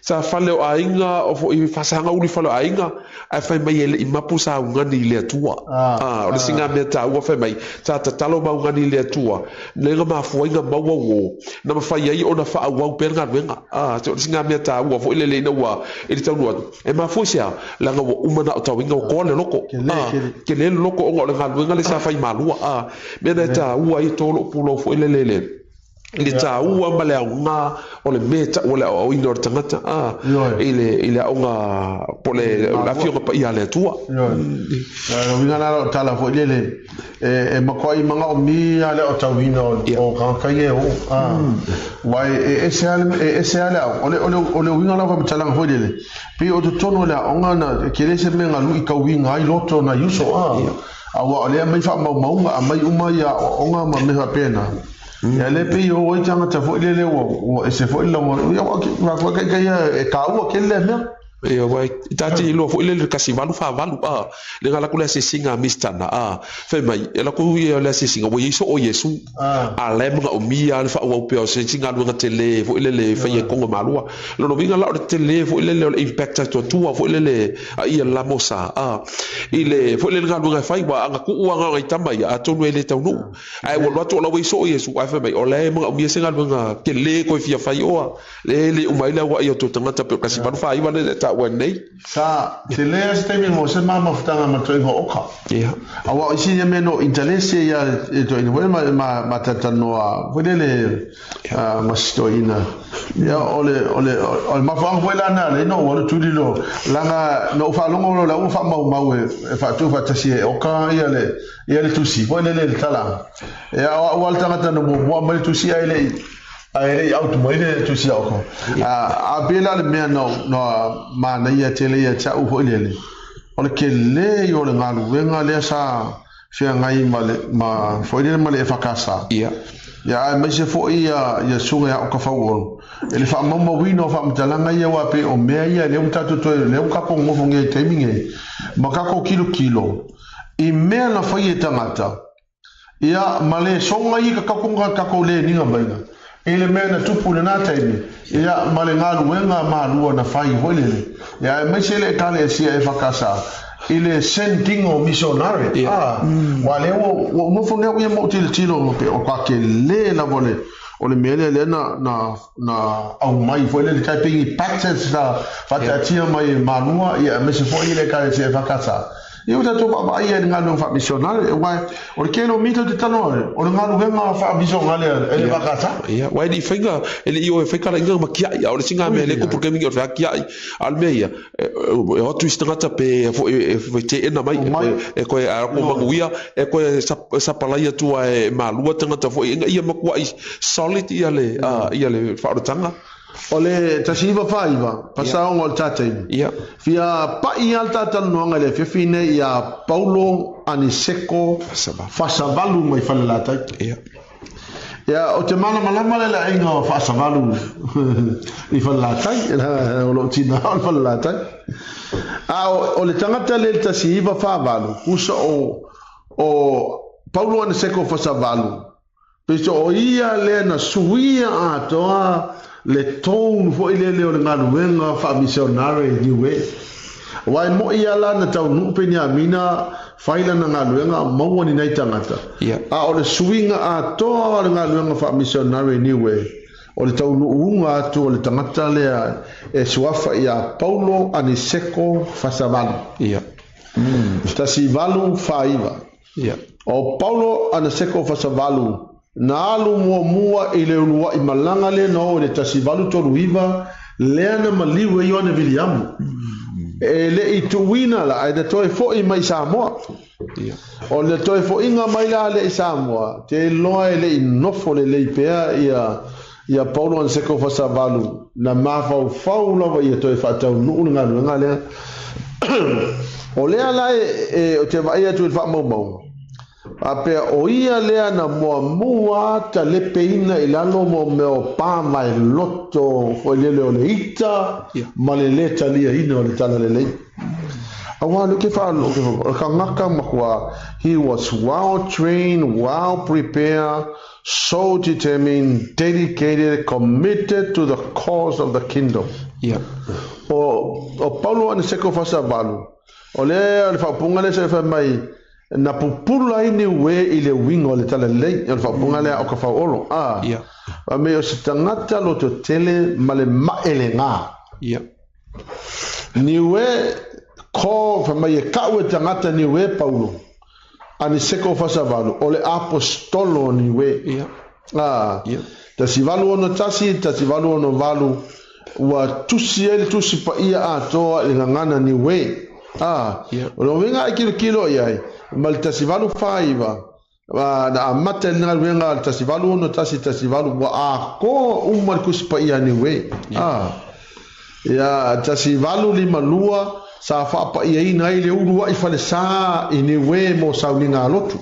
[SPEAKER 2] Sa fale o aiga, o foi faasaga uli fale o aiga, ae fai mai e le i mapu sa ugani i le Atua. A, o le isi ngā mea tāua fai mai, sa tatalo ma ugani i le Atua, le nga mafuaiga maua uo, na mafai ai ona faaauau pea le galuega. A, A o le siga mea taua foi lele ina ua i le taunuu atu e mafua i se a leaga ua uma na o tauiga ua toa le loko a tele le loko ona o le galuega lea sa fai malua a mea na e taua ai to lou pulou foi lele le i le taua ma le aoga o le mea e tau o le aoaoina o le tagata a i le aoga po o le Afioga Paia a le Atua.
[SPEAKER 1] Ioe. Le uiga la o tala foi lele e matuai manaomia le aotauina o tagata ia e o aua e ese lava le aoga. O le uiga la o faamatalaga foi lele, pei o totonu o le aoga na tele se mea na luitauina ai loto o nai uso aua o lea e aumai faamaumauga, aumai uma ia aoaoga ma mea faapena. Ia lea pei o ai tagata foi lele ua ese foi le lagona. Ia ua e taua tele lea mea.
[SPEAKER 2] Ia wai tati iloa foi lele kasi valu faavalu a le ngala ku le asiasiga a Mistana a fai mai e lakou ia le asiasiga ua iai soo Iesu a la e manaomia le faaauau pea o se isi galuega tele foi lele e faia i Kongo Malua. Lona uiga la o le tele foi lele o le impact atuatua foi lele a ia le la mosa a i le foi lele galuega e fai ua ana tuu aga o nai tama ia atonu e le taunuu ae ua alu atu o la ua iai soo Iesu ae fai mai o la e manaomia se galuega tele koe fia fai oa Le le uma ai le aua'i o tou tagata pe o kasi valu faaiva lea e taua nei.
[SPEAKER 1] Sa tele a se taimi mo se ma mafutaga ma toega oka.
[SPEAKER 2] Ia.
[SPEAKER 1] Aua o isi ia mea no intalese ia e toeina foi ma ma ma talanoa foi lele ma si toeina. Ia o le o le o le mafuaaga foi la na le no ua alu tuli lo langa na ou faalogo lo la ua faamaumau e faatu faatasi e oka ia le ia le tusi foi lele le tala. Ia o au a le tagata na muamua aumai le tusi ae le i Ae le i autu mai le tusi a outou. A pei la le mea na manaia tele ia te au foi lele, o le tele ia o le galuega lea sa feagai ma le, ma, foi lele ma le EFKS.
[SPEAKER 2] Ia.
[SPEAKER 1] Ia aemaise foi ia, ia susuga ia Okafauolu, i le faamaumauina o faamatalaga ia aua pei o mea ia lea ua tatou toe, lea ua tatou nonofo nei i le taimi nei, ma tatou tilotilo i mea na fai e tagata, Ia, ma le soga ia ka takoga takou leniga maiga i le mea na tupu i lena taimi, ia, ma le galuega malua na fai foi lele, ia, aemaise le Ekalesia EFKS i le sending o missionary, a, aua lea ua, ua ou nofo nei au ia ma ou tilotilo, pe o ka tele lava o le, o le mea lea lea na, na, na aumai foi lele, tai pei ni patches sa faataatia mai e Malua, ia, aemaise foi le Ekalesia EFKS. Ia ua tatou vaavaai ai i le galuega faamisionale, aua o le tele o mita ou te talanoa ai, o le galuega faamisionale e le EFKS.
[SPEAKER 2] Ia, aua e le i faiga, e le i o e fai talaiga ma tiai, a o le isi mea lea e tupu i le taimi lenei o le fai tiai. A o le mea ia, e o atu isi tagata pe foi e teena mai, e toe a atu manuia, e toe sapalai atu lava e malua tagata foi ina ia matuai solid ia le faaolataga.
[SPEAKER 1] O le 1949, fasaoga o le ta taimi.
[SPEAKER 2] Ia.
[SPEAKER 1] Fia pa'i lava le ta talanoaga i le afiafi nei ia Paulo Aniseko Fasavalu mai Falelatai.
[SPEAKER 2] Ia.
[SPEAKER 1] Ia, ou te malamalama le le aiga o Faasavalu i Falelatai, o lou tina o le Falelatai. A o le tagata lea i le 1948, uso o Paulo Aniseko Fasavalu, Peiso o ia lea na suia atoa le tone foi lele o le galuega faamisionare i Niue. Aua e mo'i lava la na taunuu Peniamina fai lana galuega maua ni nai tagata. A o le suiga atoa o le galuega faamisionare i Niue, o le taunuuga atu o le tagata lea e suafa ia Paulo Aniseko Fasavalu. 1849.
[SPEAKER 2] Ia.
[SPEAKER 1] O Paulo Anaseko Fasavalu, na alu muamua i le ulua'i malaga lea na o i le 1839, lea na maliu ai Ioane Viliamu. E le i tuuina la, ae na toe fo'i mai i Samoa.
[SPEAKER 2] Ia.
[SPEAKER 1] O le toe fo'iga mai la lea i Samoa, te iloa e le i nofo lelei pea ia ia Paulo Aniseko Fasavalu, na mafaufau lava ia toe faataunuu le galuega lea. O lea la e, ou te vaai atu i le faamaumauga, faapea o ia lea na muamua talepeina i lalo mo mea o pa vaeloto foi lele o le ita ma le lē taliaina o le talalelei. Aua o lea ou te faalogo, o le tagata matua, he was well trained, well prepared, So determined, dedicated, committed to the cause of the kingdom.
[SPEAKER 2] Ia.
[SPEAKER 1] O, o Paulo Aniseko Fasavalu, o lea o le faaupuga lea sa fai mai, Na pupula ai Niue i le uiga o le talalelei, o le faaupuga lea o ka fauolo. A, fai mai o se tagata lototele ma le maelega. Niue ko fai mai e ka'u e tagata Niue Paulo Aniseko Fasavalu o le aposetolo o Niue. A, 1861, 1868 ua tusi ai le tusi paia atoa i le gagana Niue. A, o le uiga e kilokilo i ai, ma le 1849, na amata i le galuega a le 1861, 18 ua atoa uma le tusi paia a Niue. A, ia 1852 sa faapaiaina ai le uluai falesa i Niue mo sauliga lotu.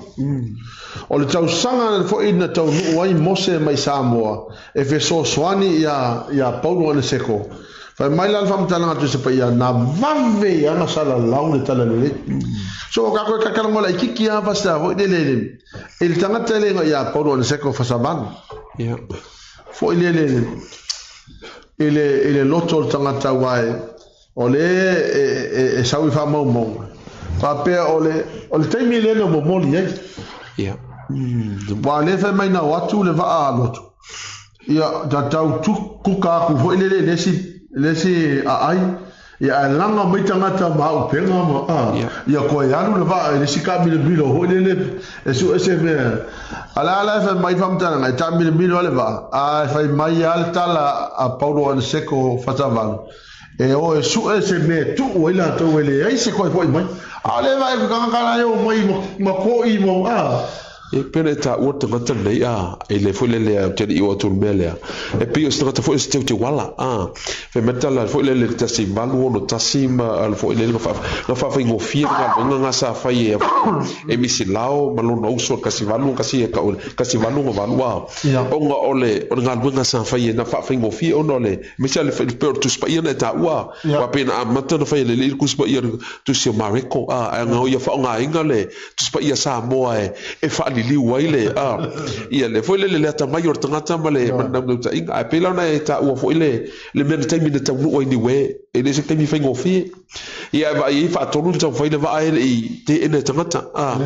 [SPEAKER 1] O le tausaga foi na taunuu ai Mose mai Samoa e fesoasoani ia Paulo Aneseko. Fai mai la le faamatalaga Tusi Paia, na vave ia na salalau le talalelei. So ka koe kakala laitiiti a fasa foi le le i le tagata e le igoa ia Paulo Aneseko Fasavalu. Foi le le i le i le loto o le tagata aua e o le e sau i faamaumauga. Faapea o le o le taimi lea na momoli ai. Ua le fai mai na o atu le vaa lotu. Ia tatau kuka aku foi le le le isi aai. Ia ae laga mai tagata ma auupega ma a. Ia koe alu le vaa i le isi taamilomilo foi lele e sue se mea. A le a la e fai mai faamatalaga e taamilomilo lava le vaa, ae fai mai lava le tala a Paulo Aneseko Fasavalu, e o e sue se mea e tuu ai latou e leai se koe foi mai. A o le vaai tagata la e o mai ma koʻi ma a.
[SPEAKER 2] E pei ona e taua le tagata lenei, a, e le foi lele ou te le i oo atu i le mea lea. E pei o se tagata foi o se teuteuala, a. Fai mai le tala foi lele i le 1861 ma le foi lele na faafaigofie le galuega na sa fai e e Misilao ma lona uso i le 1861 e tau 1868, a. Ona o le o le galuega sa fai e na faafaigofie ona o le aemaise lava le pei o le Tusi Paia na e taua, aua pei na amata ona fai e le alii le Tusi Paia le Tusi o Mareko, a, ae na ia faaaogaina le Tusi Paia Samoa e faaliliu ai le a ia le foi lele le atamai o le tagata ma le naunautaiga. Ae pei la ona e taua foi le le mea na taimi na taunuu ai Niue, e le o se taimi faigofie. Ia e vaai ai faatolu na taumafai le vaa e le i teena e tagata, a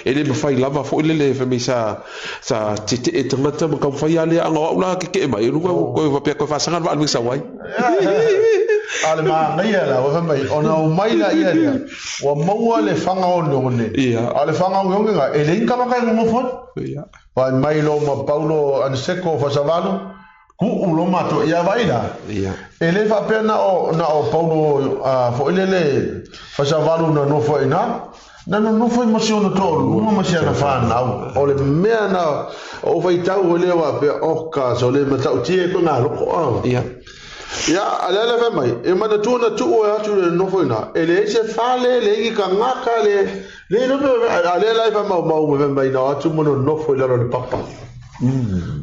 [SPEAKER 2] e le mafai lava foi lele fai mai sa sa tetee tagata ma taumafai lava lea. A na o au la tetee mai, luga koe faapea koe faasaga le vaa le sau ai.
[SPEAKER 1] A le manaia la, ua fai mai, ona o mai la ia lea, ua maua le faga oneone. A o le faga oneone na, e leai ni tagata e nonofo ai. Fai mai lo ma Paulo Aniseko Fasavalu, kuu lo matou, ia vaai la. E le faapea na o, na o Paulo foi lele Fasavalu na nofo ai ina, na nonofo ai ma si ona toalua ma si ana whanau. O le mea na o faitau o lea faapea, oh ka, so le matautia e koe ngā loko a. Ia, a le ala fai mai, e manatua na tuu e atu le nofo ina, e leai se fale, leai ni tagata, le, le lope, a le ala e faamaumau mai fai mai na o atu ma nonofo i lalo o le papa.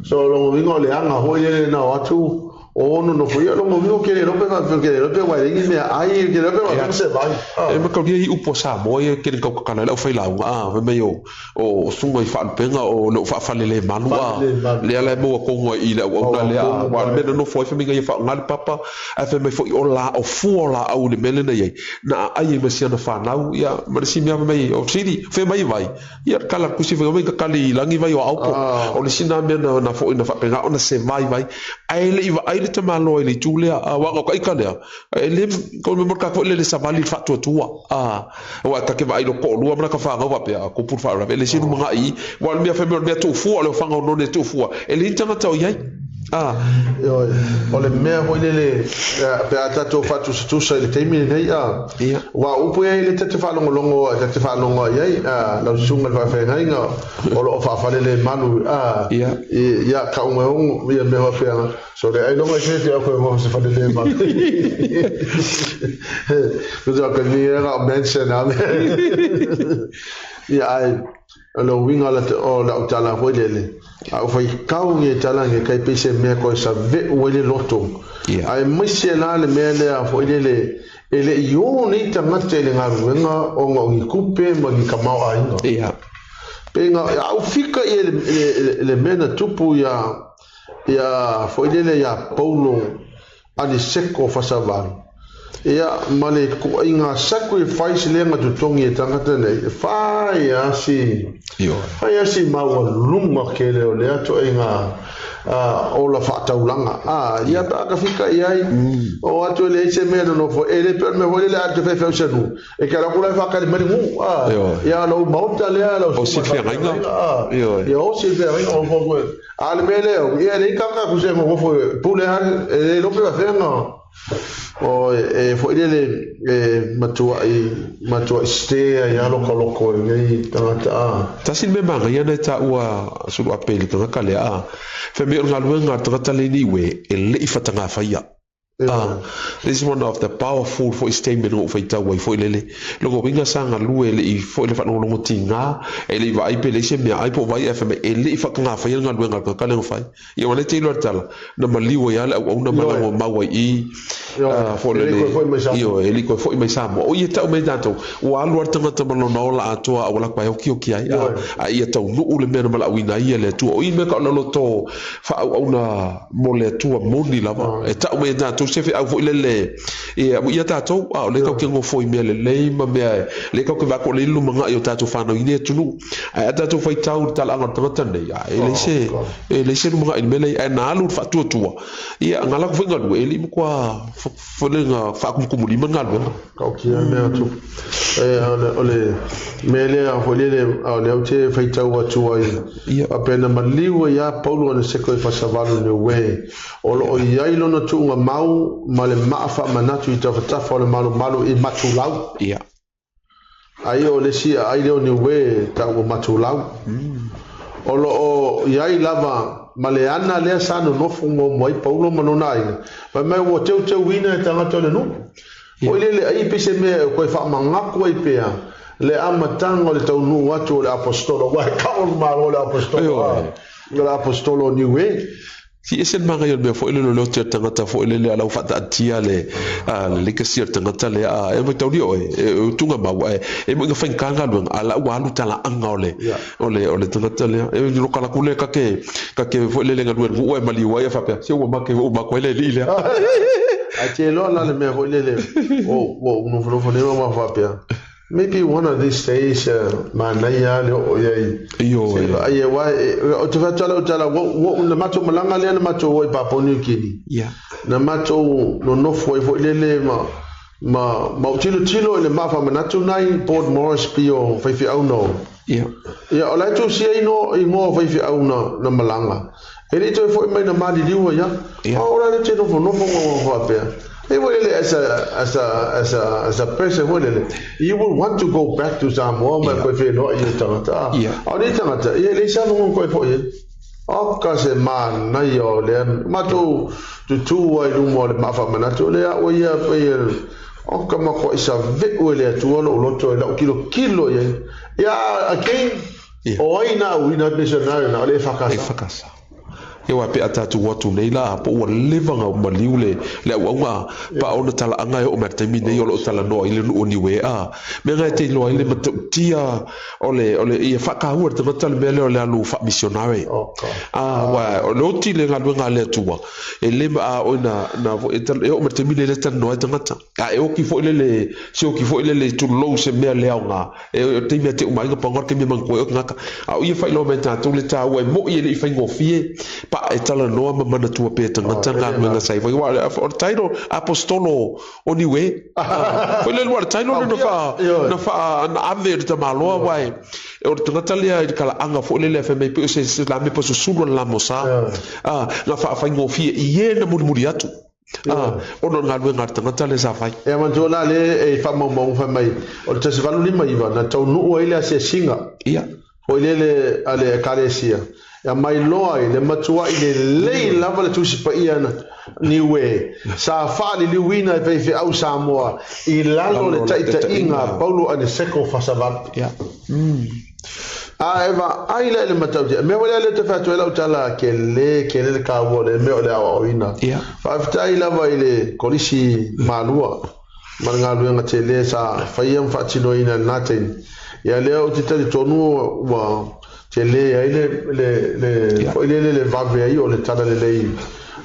[SPEAKER 1] So, longa uiga o le aga foi lele na o atu, o nonofo ia, longa uiga ke le lope faapea, ke le lope ua leai ni mea ai, ke le lope faapea se vai.
[SPEAKER 2] E mataulia i upu a Samoa ia ke le tau kakala ai le aufailaoga, a, fai mai o, o susuga i faalupega o lo o faafalelemalu a lea la e maua tonu ai i le auauna lea aua o le mea na nofo ai fai mai na ia faaaoga le papa ae fai mai foi o la o fua o laau i le mea lea na i ai na aai ai ma si ana fanau ia ma le isi mea fai mai o sili fai mai vai ia le kala kusi fai mai ka kali i lagi vai o aopo o le isi na mea na na foi na faapena ona se vaivai ae le i vaai le tamaloa i le itu lea aua o ka ika lea e le ko me mo ka foi le le savali le faatuatua a Aua ta te vaai lo toalua ma lata fanau faapea, a tupu le faalavelave, e le sinu maga i i. Aua o le mea fai mai o le mea tuufua, o le ofaga o none e tuufua, e leai ni tagata o i ai. A.
[SPEAKER 1] Ioe, o le mea foi lele, pe a tatou faatusatusa i le taimi lenei, a, aua o upu ia e le ta te faalogologo, ta te faalogo i ai, a, lau susuga i le faafeagaiga o lo o faafalelemalu, a, ia, kau mai ia mea faapea. So le ailoga i se au koe mo se fale le malu. Ko ka ni era o mention a me. Ia ai lo winga la o la tala foi lele. A o fai kau nge tala nge kai pese mea koe sa ve ue le loto. Ai mai se la le mea lea foi lele e le i o nei tagata i le galuega ona o ni tupe ma ni tamaoaiga. Pe nga au fika i le mea na tupu ia Ia foi lele ia Paulo Aniseko Fasavalu. Ia ma le ituaiga sacrifice lea na totogi e tagata nei, e fai lava si, fai lava si maualuga tele o lea ituaiga ola faataulaga. A, ia pe a tafika i ai, o atu e leai se mea e nonofo ai, e le pei o le mea foi lele a te faifeau i se nuu, e te alu atu la e faatali mai le nuu, a, ia lou maota lea, lau
[SPEAKER 2] susuga i le faafeagaiga,
[SPEAKER 1] a, ia osi le feagaiga, o fo, a o le mea lea, ia e leai tagata e tusa e nonofo e pule lava, e le iloa pe faapefea ona. O e foi lele e matuai matuai sete ai lava lota loto e lenei tagata a.
[SPEAKER 2] Tasi le mea manaia na e taua sulu ape i le tagata lea a. Fai mai o le galuega a le tagata lea i Niue e le i fatagafaia. A this is one of the powerful foi statement na ou faitau ai foi lele. Lona uiga sa galue e le i foi le faalogologo tiga, e le i vaai pe leai se meaai po o vai ae fai mai e le i fatagafaia le galuega a le tagata lea na fai. Ia ua le te iloa le tala, na maliu ai lava le auauna ma lagoa mau ai i, foi
[SPEAKER 1] lele,
[SPEAKER 2] ioe, e le i toe foi mai Samoa. O i e tau mai tatou, ua alu lava le tagata ma lona ola atoa a ua lako e okioki ai, a ia taunuu le mea na valaauina ai ia le Atua. O i le mea ka o le loto faaauauna mo le Atua moni lava. E tau mai e tatou se feau foi lele, ia ia tatou, a o lea tatou te nofo i mea lelei ma mea, lea tatou te vaai atu o lea e i le lumanai o tatou fanau i lenei atunuu. Ae a tatou faitau i le talaaga o le tagata lenei, a e leai se, e leai se lumanai i le mea lea, ae na alu i le faatuatua, ia na latou foi galue, e le i matua foi lea na faakumukumulima le galuega.
[SPEAKER 1] Tautia mea atu. E, o le mea lea foi lele, o lea ou te faitau atu ai, faapea na maliu ai lava Paulo ana seko i Fasavalu i Niue, o lo o i ai lona tuuga mau ma le maa faamanatu i tafatafa o le malumalu i Matulau. Ai o le isi aai lea o Niue tau o Matulau. O lo o i ai lava ma le ana lea sa nonofo muamua ai Paulo ma lona aiga, fai mai ua teuteuina e tagata o le nuu. Foi lele ai pei se mea e toe faamanatu ai pea le amataga o le taunuu atu o le Aposetolo, aua e kau o le Malo o le Aposetolo, o le Aposetolo o Niue.
[SPEAKER 2] Si ese le manaia o le mea foi lele o le oti o le tagata foi lele a lau faataatia le legacy o le tagata lea a e mataulia oe e tuga mau ae e moi na faigata le galuega a la ua alu talaaga o le o le o le tagata lea e loka atu lea kake kake foi lele galue i le nuu ae maliu ai faapea se ua make ua uma atu ai le alii lea.
[SPEAKER 1] Ae te iloa la le mea foi lele ua ou nofonofo nei ma faapea Maybe one of these days manaia lava le oo i ai.
[SPEAKER 2] Ioe.
[SPEAKER 1] Se vaai aua ou te fai atu lava lau tala, ua ou na matou malaga lea na matou o i Papua New Guinea.
[SPEAKER 2] Yeah.
[SPEAKER 1] Na matou nonofo ai foi lele ma ma ma ou tilotilo i le maa faamanatu nai Port Moresby o faifeau na o.
[SPEAKER 2] Yeah.
[SPEAKER 1] Ia o la e tusia igoa o faifeau na na malaga. E le i toe foi mai na maliliu ai lava.
[SPEAKER 2] Yeah.
[SPEAKER 1] O la le te nofonofo ma ua faapea. E foi lele as a, as a, as a, as a person foi lele, you will want to go back to Samoa ma koe whenua i e tangata.
[SPEAKER 2] Yeah.
[SPEAKER 1] A o nei tangata, ia le isa nongo koe foi e. O ka se manaia o lea, matou tutū ai luma o le maawhamanatu, o lea o ia pei e, o ka makoa isa veu e le atua lou loto e lau kilo kilo i ai. Ia, again, o ai na au ina missionary na o le e whakasa.
[SPEAKER 2] E whakasa. Ia aua pe a tatou o atu nei la, po ua leva ona maliu le le auauga pa ona talaaga e oo mai le taimi nei o lo o talanoa ai le nuu o Niue a mea na e te iloa ai le matautia o le o le ia faataua e le tagata le mea lea o le alu faa-missionary. A aua o le oti le galuega a le Atua e le a oi na na e oo mai le taimi nei lea e talanoa ai tagata a e oti foi lele se oti foi lele i tulou se mea le aoga E o te mea te uma ai nga paoga te mea manatua ai o tagata. A o ia whailoa mai tātou le tāua e moi e le i whaingofie, pa e talanoa ma manatua pea tagata ngā galuega sa i whai. Wa, o le tairo apostolo o Niue. Foi le lua le tairo le na wha, na wha, na ave o le tamaloa wa e, o le tagata lea i le kalaaga foi lele a whai mai pe o se, se la me pa susulu le la mosa. Nga wha whaingofie i e na murimuri atu. Ona o le galuega a le tagata lea sa fai.
[SPEAKER 1] E manatua la lea e faamaumauga fai mai, o le 1859 na taunuu ai le asiasiga foi lele a le Ekalesia, e aumai loa ai le matuai lelei lava le Tusi Paia na Niue sa faaliliuina e faifeau Samoa i lalo o le taitaiga a Paulo Aneseko Fasavalu. A e vaai la i le matautia, mea foi lea lea ou te fai atu ai lau tala, kele, kele le kaua o le mea o le aoaoina. Faafetai lava i le Kolisi Malua ma le galuega tele sa faia ma faatinoina i lena taimi. Ia lea ou te talitonu ua tele ai le, le, le, foi lele le vave ai o le talalelei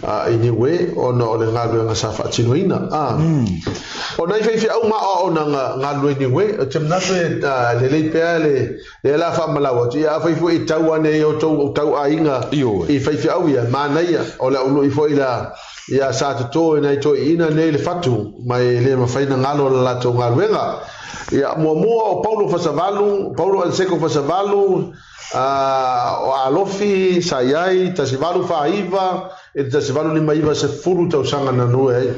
[SPEAKER 1] I Niue ona o le galuega sa faatinoina. O nai faifeau ma aoaoga galulue i Niue, ou te manatu e lelei pea le lea la faamalau atu, ia afai foi e tau ane i outou tauaiga i faifeau ia, manaia, o le aului foi la ia sa toto e nai toeaiina nei le fatu, ma e le mafai ona galo le latou galuega. Ia, muamua o Paulo Fasavalu, Paulo Aniseko Fasavalu, o Alofi sa i ai, 1849 i le 1859, 10 tausaga na galue ai.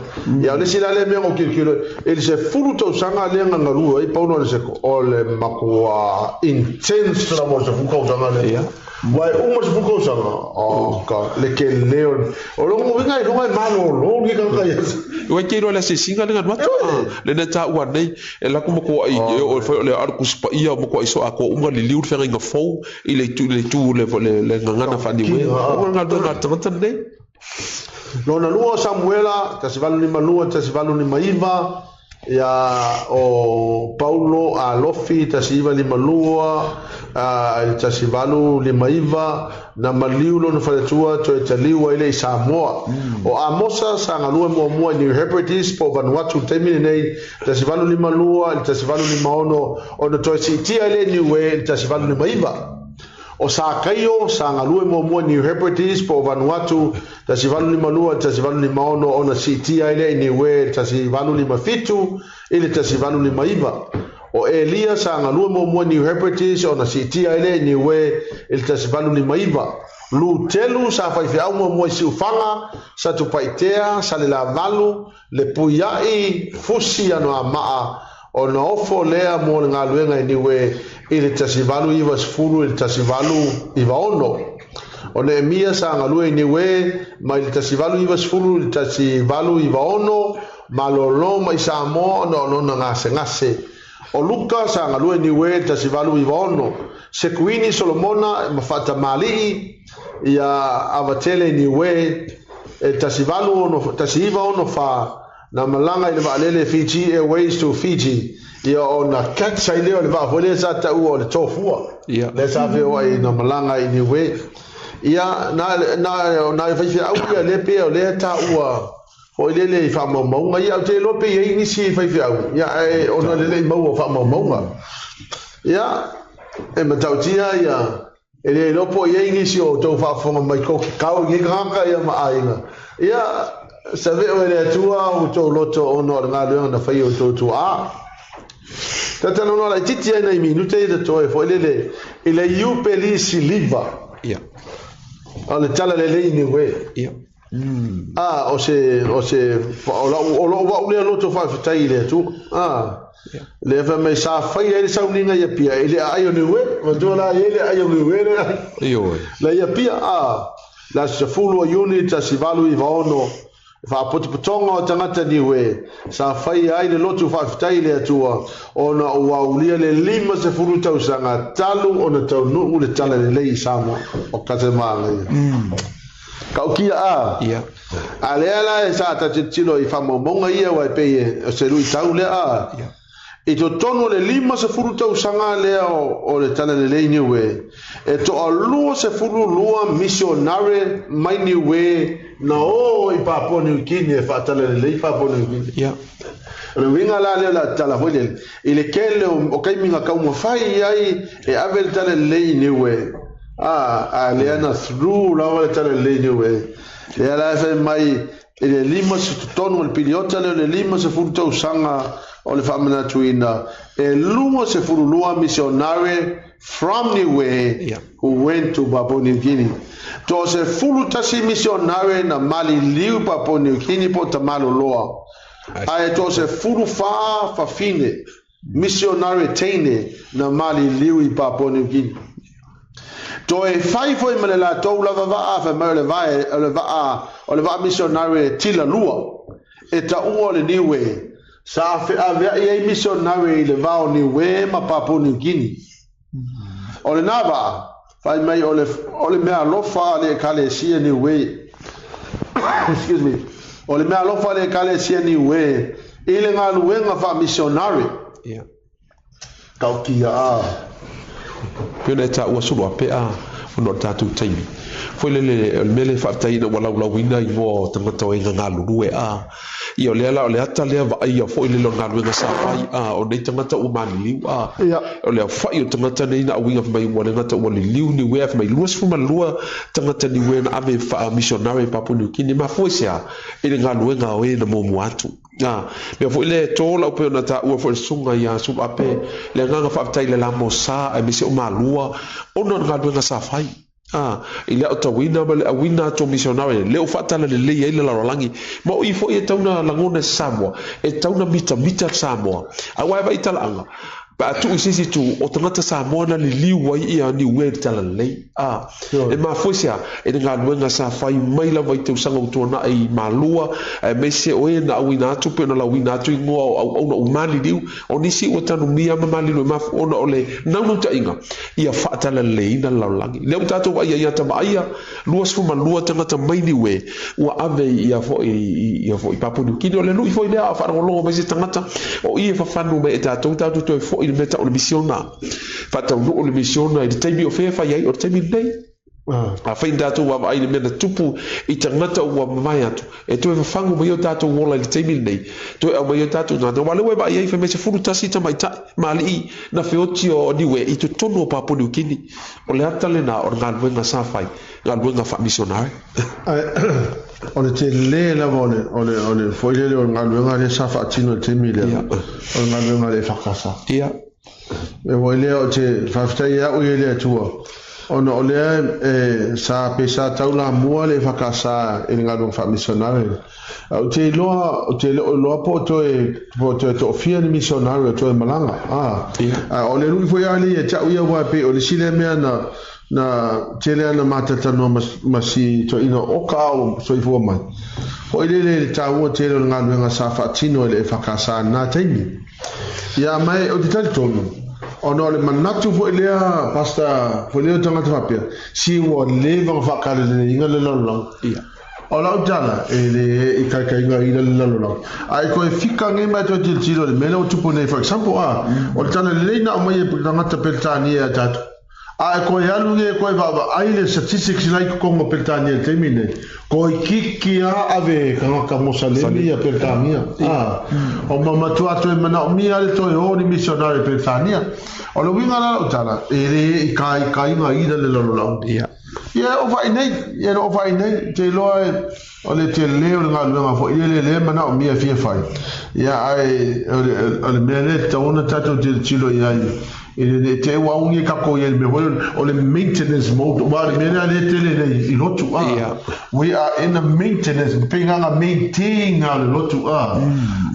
[SPEAKER 1] Ia, o le isi la lea mea na ou tilotilo i le 10 tausaga lea na galue ai Paulo Aniseko, o le matua intense lava o le 10 tausaga lea. Ua e uma le 10 tausaga, oh God, le tele o le, o lona uiga e iloga e malolo lenei tagata ia.
[SPEAKER 2] Ua te iloa le asiasiga lea na alu atu, lea na taua nei, e alu atu matuai, e oo foi o le alu Tusi Paia o matuai so atoa uma liliu le feagaiga fou i le itu le itu le le gagana faaniue. O le galuega a le tagata lenei.
[SPEAKER 1] Lona lua o Samuela, 1852, 1859, ia o Paulo Alofi, 1952, i le 1859, na maliu lona faletua toe taliu ai lea i Samoa. O Amosa sa galue muamua i New Hebrides po o Vanuatu i le taimi lenei, 1852 i le 1856, ona toe siitia ai lea i Niue i le 1859. O Sakaio sa galue muamua i New Hebrides po o Vanuatu, 1852 i le 1856, ona siitia ai lea i Niue i le 1857 i le 1859. O Elia sa galue muamua i New Hebrides ona siitia ai lea i Niue i le 1859. Lutelu sa faifeau muamua i Siufaga, Satupaitea, Salelavalu, Le Puia'i, Fusi Anoamaa, ona ofo lea mo le galuega i Niue i le 1890 i le 1896. O Neemia sa galue i Niue mai le 1890 i le 1896, malolo mai Samoa ona o lona gasegase. O Luka sa galue i Niue i le 1896. Sekuini Solomona ma Faatamali'i ia Avatele i Niue e 1864, na malaga i le vaalele Fiji Airways to Fiji, ia ona catch ai lea o le vaa foi lea sa taua o le Tofua, lea sa feoai na malaga i Niue. Ia, na, na, na faifeau ia lea pei o lea taua foi lele i faamaumauga ia, ou te iloa pe i ai nisi faifeau, ia, ae ona le lei maua faamaumauga. Ia, e matautia ia, e le iloa po o i ai nisi o outou faafofoga mai tou te kau i nei tagata ia ma aiga. Ia, saveo e le Atua outou loto ona o le galuega na fai e outou tuaa. Talatalanoa laitiiti ai nai minute ia totoe foi lele i le Iupeli Siliva.
[SPEAKER 2] Ia.
[SPEAKER 1] O le tala lelei Niue.
[SPEAKER 2] Ia.
[SPEAKER 1] A, o se, o se, o lau, o lou au lea loto faafetai i le Atua. A, lea fai mai sa fai ai le sauniga i Apia i le aai o Niue, matua la i ai le aai o Niue le ai.
[SPEAKER 2] Ioe.
[SPEAKER 1] La i Apia, a, le aso 10 o Iuni 1896, faapotopotoga o tagata Niue, sa faia ai le lotu faafetai i le Atua, ona ua aulia le 50 tausaga talu ona taunuu le talalelei i Samoa. O ka se manaia. Kaukia a.
[SPEAKER 2] Ia.
[SPEAKER 1] A lea la e sa ta tilotilo i faamaumauga ia aua e pei e o se luitau lea a.
[SPEAKER 2] Ia.
[SPEAKER 1] I totonu o le 50 tausaga lea o le Talalelei Niue, e toalua 12 misionare mai Niue na o i Papua New Guinea e faatalalelei Papua New Guinea.
[SPEAKER 2] Ia.
[SPEAKER 1] O le uiga la lea o le tala foi lele, i le tele o taimi na taumafai ai e ave le Talalelei i Niue, a, a lea na through lava le Talalelei i Niue. Lea la e fai mai i le 53 o le piliota lea o le 50 tausaga o le faamanatuina, e 22 misionare from Niue who went to Papua New Guinea. Toa 11 misionare na maliliu Papua New Guinea po o Tamaloloa, ae toa 14 fafine misionare teine na maliliu i Papua New Guinea. Toe fai foi ma le latou lava vaa, fai mai o le vae, o le vaa, o le vaa misionare tila lua, e taua o le Niue, sa feaveai ai misionare i le va o Niue ma Papua New Guinea. O lena vaa, fai mai o le, o le meaalofa a le Ekalesia Niue, excuse me, o le meaalofa a le Ekalesia Niue i le galuega faamisionare.
[SPEAKER 2] Ia.
[SPEAKER 1] Tautia a.
[SPEAKER 2] Pei ona e taua sulu a pea ona o le tatou taimi. Foi lele o le mea lea e faafetai ina ua laulauina igoa o tagata o e gagalulue a. Ia o lea la o le ata lea vaaia foi lele o le galuega sa fai a o nei tagata ua maliliu a.
[SPEAKER 1] Ia.
[SPEAKER 2] O le aofai o tagata nei na auiga fai mai ua le gata ua liliu Niue ae fai mai 22 tagata Niue na ave faa-missionary i Papua New Guinea. E mafua i se a? I le galuega a o e na muamua atu. A mea foi lea e to lau pei ona taua foi e le susuga ia Suluape le agaga faafetai i le Lamosa aemaise o Malua ona o le galuega sa fai. A i le aotauina ma le auina atu o misionare lea ua faatalalelei ai le lalolagi. Ma o i foi e tau na lagona e se Samoa, e tau na mitamita le Samoa. Aua e vaai i talaaga, pe a tuu i se isi itu, o tagata Samoa na liliu ai ia Niue i le talalelei. A e mafua i se a? E le galuega sa fai mai lava i tausaga ua tuanai i Malua, aemaise o e na auina atu pei ona lauina atu igoa o auauna ua maliliu, o nisi ua tanumia ma maliliu e mafua ona o le naunautaiga ia faatalaleiina le lalolagi. Lea ua tatou vaai ai ia Tamaaia, 22 tagata mai Niue ua ave ia foi ia foi Papua New Guinea. O le lui foi lea a o faalogologo mai se tagata, o i e fafanu mai e tatou, tatou toe foi i le mea tau o le misiona. Faataunuu le misiona i le taimi o fea e fai ai, o le taimi lenei. Afai na tatou vaavaai i le mea na tupu i tagata ua mavae atu, e toe fafagu mai o tatou ola i le taimi lenei, toe aumai o tatou tagata. Aua o lea ua e vaai ai, fai mai 11 tamaitai ma alii na feoti o Niue i totonu o Papua Niu Kini. O le ata lena o le galuega sa fai, galuega faamisionare.
[SPEAKER 1] Ae o le tele lava o le, o le, o le foi lele o le galuega lea sa faatino i le taimi lea, o le galuega a le EFKS. E foi lea o te faafetai ia au i le Atua, ona o lea e sa pe sa taulamua le EFKS i le galuega faamisionare. A ou te iloa, ou te le o iloa po o toe, po o toe toafia ni misionare o toe malaga. A, a o le lui foi a le ia te au ia aua e pei o le isi lea mea na, na tele ana matatanoa ma, ma si toeaina o ka ao soifua mai. Foi lele i le taua tele o le galuega sa faatino e le EFKS i lena taimi. Ia mai ou te talitonu, ona o le manatu foi lea, Pastor, foi lea o tagata faapea, si ua leva ona faakaleleiina le lalolagi.
[SPEAKER 2] Ia.
[SPEAKER 1] O lau tala, e le ikaikaina ina le lalolagi. A e toe fika nei ma e toe tilotilo i le mea lea ua tupu nei, for example, a, o le tala lelei na aumai e tagata Peretania ia tatou. A e toe alu nei e toe vaavaai le statistics la i totonu o Peretania i le taimi lenei, toeitiiti lava ave e tagata Mosalemi ia Peretania. A, o ma matua toe manaomia le toe o ni misionare i Peretania. O le uiga la o lau tala, e le ikaikaina ina le lalolagi.
[SPEAKER 2] Ia.
[SPEAKER 1] Ia e ofa i nei, ia e ofa i nei, te iloa e, o le tele o le galuega foi lele lea e manaomia e fia fai. Ia ae o le, o le mea lea e tatau ona tatou tilotilo i ai, i le ne i te i ua augi tatou i ai i le mea foi lea o le maintenance mode, aua o le mea lea lea e tele nei i lotu, a.
[SPEAKER 2] Ia.
[SPEAKER 1] We are in a maintenance, pei na ona maintain lava o le lotu, a.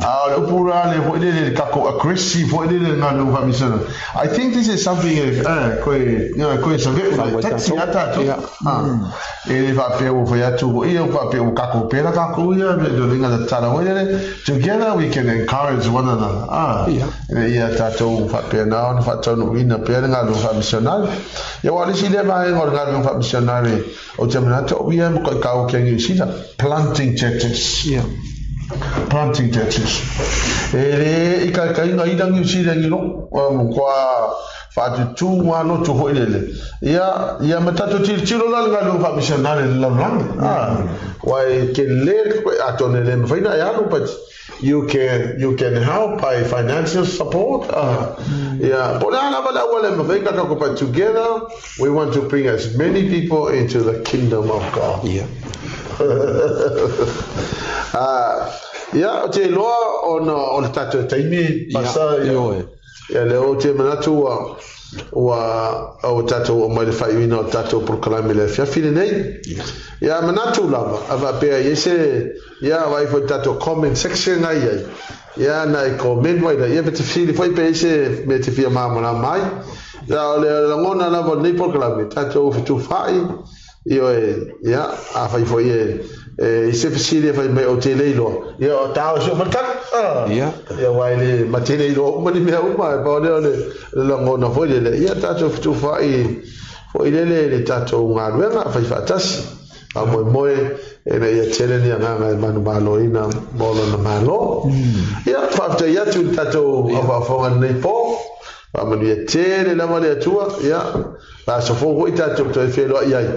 [SPEAKER 1] A o le upu la lea foi lele, le tatou aggressive foi lele i le galuega faamisionare. I think this is something e koe, koe save'u le taxi a tatou. E le faapea ua fai atu ua ia, ua faapea ua tatou pera tatou ia, me le inga tatala hoi lele. Together we can encourage one another. Ina ia tatou faapea na ona faataunuuina pea le galuega faamisionare. Ia aua o le isi lea vaega o le galuega faamisionare ou te manatu o ia e matuai taua ki a Niu Sila, planting churches. Planting churches. E le ikaikaina ina Niu Sila ni lo, kua faatutū ngā lotu hoi lele. Ia, ia ma tatou tilotilo la le galuega faamisionare i le lalolagi. Ah, aua e tele le koe, atonu e le mafai ona e alu, but you can, you can help by financial support. Ah, ia, po o le a lava le auala e mafai ona tatou, but together we want to bring as many people into the kingdom of God.
[SPEAKER 2] Ia.
[SPEAKER 1] Ah, ia, ou te iloa ona o le tatou taimi, Pastor,
[SPEAKER 2] Ia, ioe.
[SPEAKER 1] Ia, lea ou te manatu ua, ua, ua tatou oo mai le faaiuina o le tatou polokalame i le afiafi lenei. Ia, manatu lava, a faapea i ai se, ia, vaai foi i le tatou comment section ai ai, ia, na e comment mai la, ia, pe te fesili foi pe i ai se mea e te fia malamalama ai. Ia, o le lagona lava o lenei polokalame, tatou fetufaai, Ioe, ia, afai foi e, e i se fesili e fai mai ou te le iloa, ia, o tāua si o mai le tali. Ah,
[SPEAKER 2] Ia.
[SPEAKER 1] Ia, aua e le mate le iloa uma ni mea uma, e pau lea o le, le lagona foi lele. Ia, tatou fetufaai foi lele i le tatou galuega, fai faatasi, faamoemoe, ina ia tele ni agaga e manumaloina mo lona Malo. Ia, faafetai atu i le tatou aoaoga i lenei po. Faamanuia tele lava le Atua, ia, la aso fou foi tatou toe feiloai ai.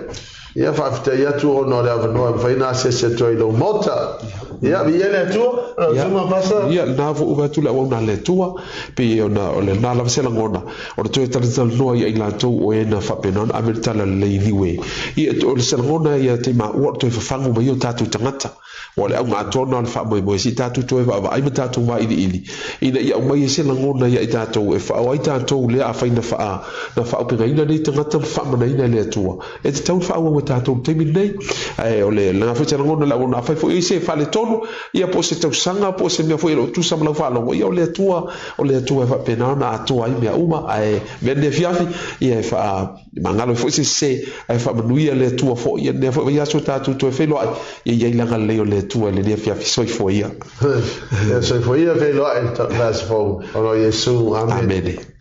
[SPEAKER 1] Ia, faafetai atu ona o le avanoa e mafai ona asiasi atu ai i lou Maota. Ia, viia le Atua, lau Susuga Pasa.
[SPEAKER 2] Ia, lena foi ua atu le auauna a le Atua, pei ona o lena lava se lagona, o le toe talatalanoa ia i latou o e na faapena ona ave le talalelei i Niue. Ia, o le se lagona ia te maua o le toe fafagu mai o tatou tagata. Ua o le auga atoa lena o le faamoemoe, se i tatou toe vaavaai ma tatou vailiili, ina ia aumai ai se lagona ia i tatou e faaoa ai tatou lea afai na faa, na faaaupegaina nei tagata ma faamanaina e le Atua. E tatau ona faaauau e tatou i le taimi lenei. Ae o le lena foi se lagona o le auauna afai foi e i ai se faaletonu, ia po o se tausaga po o se mea foi e le o tusa ma lau faalogo, ia o le Atua, o le Atua e faapena ona atoa ai mea uma. Ae mea nei afiafi, ia e faa magalo ai foi se sese, ae faamanuia le Atua foi ia lenei foi vaiaso tatou toe feiloai, ia i ai le agalelei o le Atua i lenei afiafi. Soifua ia.
[SPEAKER 1] Ia soifua ia feiloai le vaiaso fou. O lo Iesu. Amene.
[SPEAKER 2] Amene.